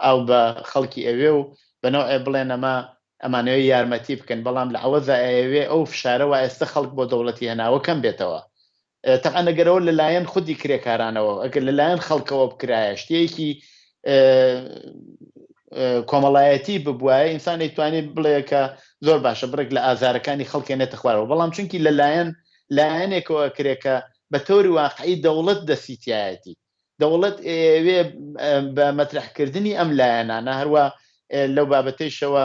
ئاو بە خەڵکی ئەوێ و بە نەوعێ بڵێن ئەمە ئەمانەوێ یارمەتی بکەن، بەڵام لە عەوەزا ئەیەوێ ئەو فشارە وا ئێستە خەڵک بۆ دەوڵەتی هێناوە کەم بێتەوە. تەبعەن ئەگەر ئەوە لەلایەن خودی کرێکارانەوە، ئەگەر لەلایەن خەڵکەوە بکرایە، شتێکی کۆمەڵایەتی ببوایە، ئینسان ئەیتوانی بڵێ کە زۆر باشە بڕێک لە ئازارەکانی خەڵکێ نێتە خوارەوە، بەڵام چونکی لەلایەن لایەنێکەوە ئەکرێ کە بە تەوری واقعی دەوڵەت دەستی تیایەتی، دەوڵەت ئەیەوێ بە مەترەحکردنی ئەم لایەنانە، هەروا لەو بابەتەیشەوە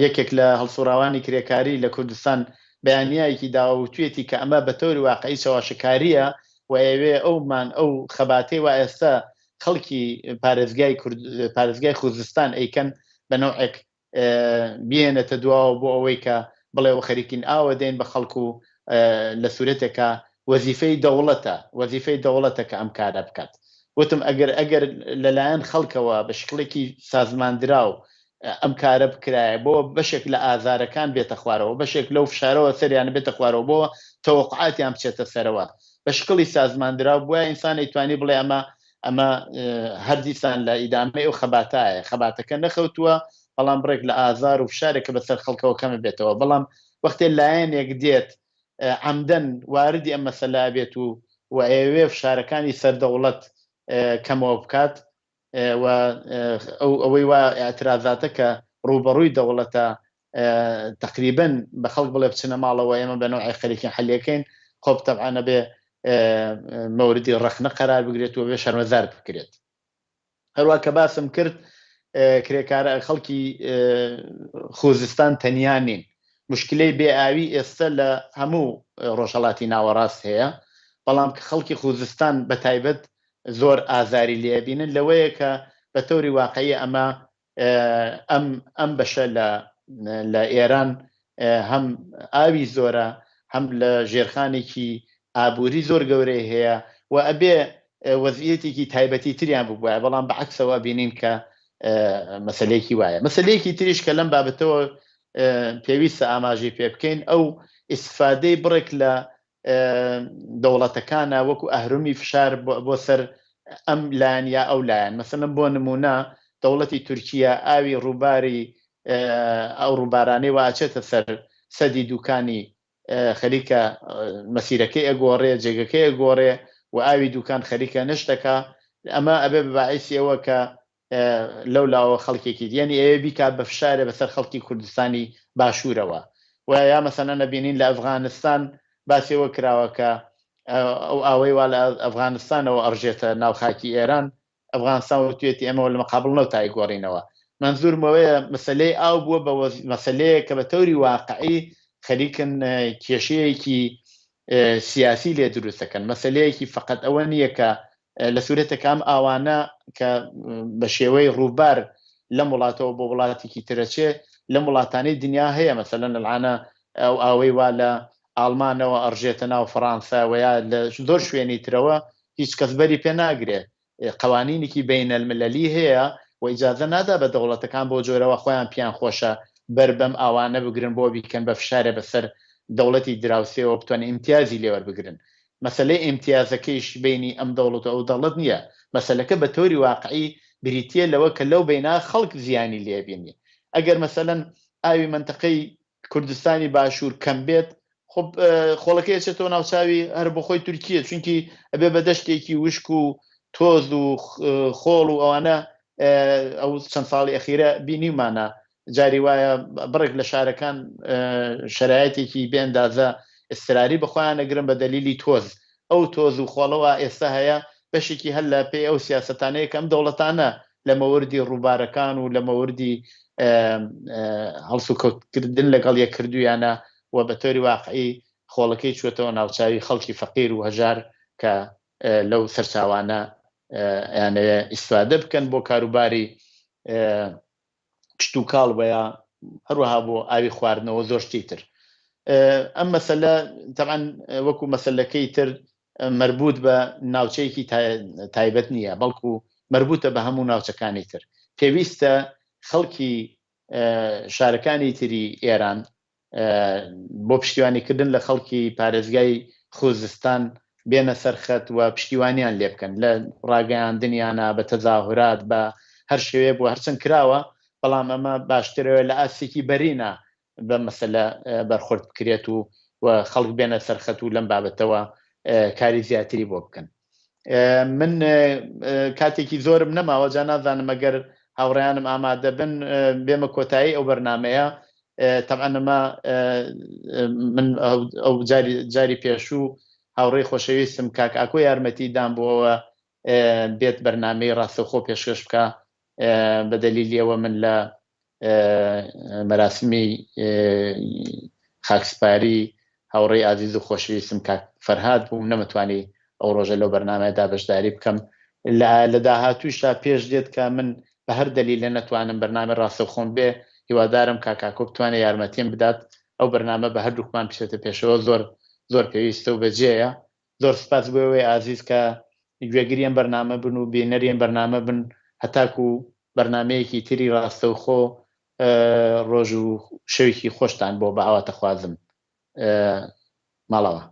یەکێک لە هەڵسوڕاوانی کرێکاری لە کوردستان بەیانیایەکی داوە وتویەتی کە ئەمە بە تەوری واقعی چەواشەکارییە و ئەیەوێ ئەومان ئەو خەباتەی وا ئێستا خەڵکی پارێزگای کورد پارێزگای خوزستان ئەیکەن بە نەوعێک بیهێنێتە دواوە بۆ ئەوەی کە بڵێ و خەریکین ئاوە دەین بە خەڵک و لە سورەتێکا وەزیفەی دەوڵەتە وەزیفەی دەوڵەتە کە ئەم کارە بکات. وتم ئەگەر ئەگەر لەلایەن خەڵکەوە بە شکڵێکی سازماندراو ئەم کارە بکرایە بۆ بەشێک لە ئازارەکان بێتە خوارەوە، بەشێک لەو فشارەوە سەریان بێتە خوارەوە، بۆ تەوەقعاتیان بچێتە سەرەوە بە شکڵی سازماندراو بوایە ئینسان ئەیتوانی بڵێ ئەمە ئەمە هەر دیسان لە ئیدامەی ئەو خەباتایە، خەباتەکە نەخەوتووە بەڵام بڕێک لە ئازار و فشارێک کە بەسەر خەڵکەوە کەمە بێتەوە. بەڵام وەختێ لایەنێک دێت عەمدەن واردی ئەم مەسەلە ئەبێت و و ئەیەوێ فشارەکانی سەر دەوڵەت کەمەوە بکات و ئەو ئەوەی وا ئیعترازاتە کە ڕووبەڕووی دەوڵەتە تەقریبەن بە خەڵک بڵێ بچنە ماڵەوە ئێمە بە نەوعێک خەریکین حەلێکەین، خۆ تەبعەن ئەبێ مەوردی ڕەخنە قەرار بگرێت و ئەبێ شەرمەزار بکرێت. هەروا کە باسم کرد کرێکارە خەڵکی خوزستان تەنیا نین، مشکلەی بێ ئاوی ئێستە لە هەموو ڕۆژهەڵاتی ناوەڕاست هەیە، بەڵام کە خەڵکی خوزستان بە تایبەت زۆر ئازاری لێ ئەبینن لەوەیە کە بە تەوری واقعی ئەمە ئەم ئەم بەشە لە لە ئێران هەم ئاوی زۆرە هەم لە ژێرخانێکی ئابووری زۆر گەورەی هەیە و ئەبێ وەزعیەتێکی تایبەتی تریان ببوایە، بەڵام بە عەکسەوە ئەبینین کە مەسەلەیەکی وایە. مەسەلەیەکی تریش کە لەم بابەتەوە پێویستە ئاماژەی پێ بکەین ئەو ئیسفادەی بڕێک لە دەوڵەتەکانە وەکو ئەهرمی فشار بۆ سەر ئەم لایەن یا ئەو لایەن. مەسەلەن بۆ نمونە دەوڵەتی تورکیە ئاوی ڕووباری ئەو ڕووبارانەی وا ئەچێتە سەر سەدی دوکانی خەریکە مەسیرەکەی ئەگۆڕێ، جێگەکەی ئەگۆڕێ و ئاوی دوکان خەریکە نشتەکا. ئەمە ئەبێ بە باعیسی ئەوە کە لەو لاوە خەڵکێکی دی یانی ئەوێ بیکات بە فشارێ بەسەر خەڵکی کوردستانی باشوورەوە و یا مەسەلەن ئەبینین لە ئەفغانستان باسی ئەوە کراوە کە ئەو ئاوەی وا لە ئەفغانستانەوە ئەڕژێتە ناو خاکی ئێران، ئەفغانستان وتوێتی ئێمە لە مقابڵ نەوت ئەیگۆڕینەوە. مەنزورم ئەوەیە مەسەلەی ئاو بووە بە مەسەلەیەک کە بە تەوری واقعی خەریکن کێشەیەکی سیاسی لێ دروست دەکەن. مەسەلەیەکی فقط ئەوە نییە کە لە سورەتێکا ئەم ئاوانە کە بە شێوەی ڕووبار لەم وڵاتەوە بۆ وڵاتێکی ترەچێ لەم وڵاتانەی دنیا هەیە، مەسەلەن العانە ئەو ئاوەی وا لە ئاڵمانەوە ئەڕژێتە ناو فەڕانسە و یا لە زۆر شوێنی ترەوە هیچ کەس بەری پێ ناگرێ. قەوانینێکی بەینەلملەلی هەیە و ئیجازە نادا بە دەوڵەتەکان بۆ جۆرەوە خۆیان پیان خۆشە بەر بەم ئاوانە بگرن بۆ بیکەن بە فشارێ بەسەر دەوڵەتی دراوسێوە بتوانن ئیمتیازی لێوەربگرن. مەسەلەی ئیمتیازەکەیش بەینی ئەم دەوڵەت و ئەو دەڵەت نییە، مەسەلەکە بە تەوری واقعی بریتییە لەوە کە لەو بەینا خەڵک زیانی لێ بینی. ئەگەر مەسەلەن ئاوی مەنتەقەی کوردستانی باشوور کەم بێت، خۆ خۆڵەکەی ئەچێتەوە ناوچاوی هەر بۆ خۆی تورکیە، چونکی ئەبێ بە دەشتێکی وشک و تۆز و خۆڵ و ئەوانە. ئەو چەند ساڵی ئەخیرە بینیومانە جاری وایە بڕێک لە شارەکان شەرایەتێکی بێ ئەندازە ئیستراری بە خۆیان ئەگرن بە دەلیلی تۆز. ئەو تۆز و خۆڵەوە ئێستا هەیە بەشێکی هەر لە پێی ئەو سیاسەتانەیە کە ئەم دەوڵەتانە لە مەوردی ڕووبارەکان و لە مەوردی هەڵسوکەوتکردن لەگەڵ یەک کردوویانە و بە تۆری واقعی خۆڵەکەی چووەتەوە ناوچاوی خەڵکی فەقیر و هەژار کە لەو سەرچاوانە ئەیانەوێ ئیستفادە بکەن بۆ کاروباری کشتوکاڵ وە یا هەروەها بۆ ئاوی خواردنەوە زۆر شتی تر. ئەم مەسەلە تەبعەن وەکو مەسەلەکەی تر مەربوط بە ناوچەیەکی تایبەت نییە، بەڵکو مەربوتە بە هەموو ناوچەکانی تر. پێویستە خەڵکی شارەکانی تری ئێران بۆ پشتیوانیکردن لە خەڵکی پارێزگای خوزستان بێنە سەر خەت و پشتیوانیان لێ بکەن لە ڕاگەیاندنیانە بە تەزاهورات بە هەر شێوەیە بووە هەرچەند کراوە بەڵام ئەمە باشترەوە لە ئاستێکی بەرینە بە مەسەلە بەرخورد بکرێت و و خەڵک بێنە سەرخەت و لەم بابەتەوە کاری زیاتری بۆ بکەن. من کاتێکی زۆرم نەماوە جا نازانم ئەگەر هاوڕێیانم ئامادە بن بێمە کۆتایی ئەو بەرنمەیە تەبعەن ئەمە من ئەو جاری جاری پێشوو هاوڕێی خۆشەویستم کاک ئاکۆ یارمەتی دام بۆ ئەوە بێت بەرنمەی ڕاستەوخۆ پێشکەش بکە بە دەلیلی ئەوە من لە مەراسمی خاکسپاری هاوڕێی ئازیز و خۆشەویستم کاک فەرهاد بووم نەمەتوانی ئەو ڕۆژە لەو بەرنامەیەدا بەشداری بکەم لە داهاتووشدا پێش دێت کە من بە هەر دەلیلە نەتوانم بەرنامەی ڕاستەوخۆم بێ هیوادارم کاک ئاکۆ بتوانێت یارمەتیم بدات ئەو بەرنامە بە هەردووکمان بچێتە پێشەوە زۆر زۆر پێویستە و بەجێیە زۆر سپاس بۆ ئێوەی ئازیز کە گوێگری ئەم بەرنامە بن و بینەری ئەم بەرنامە بن هەتاکو بەرنامەیەکی تری ڕاستەوخۆ ڕۆژ و شەوێکی خۆشتان بۆ بە ئاواتەخوازم ماڵاوا.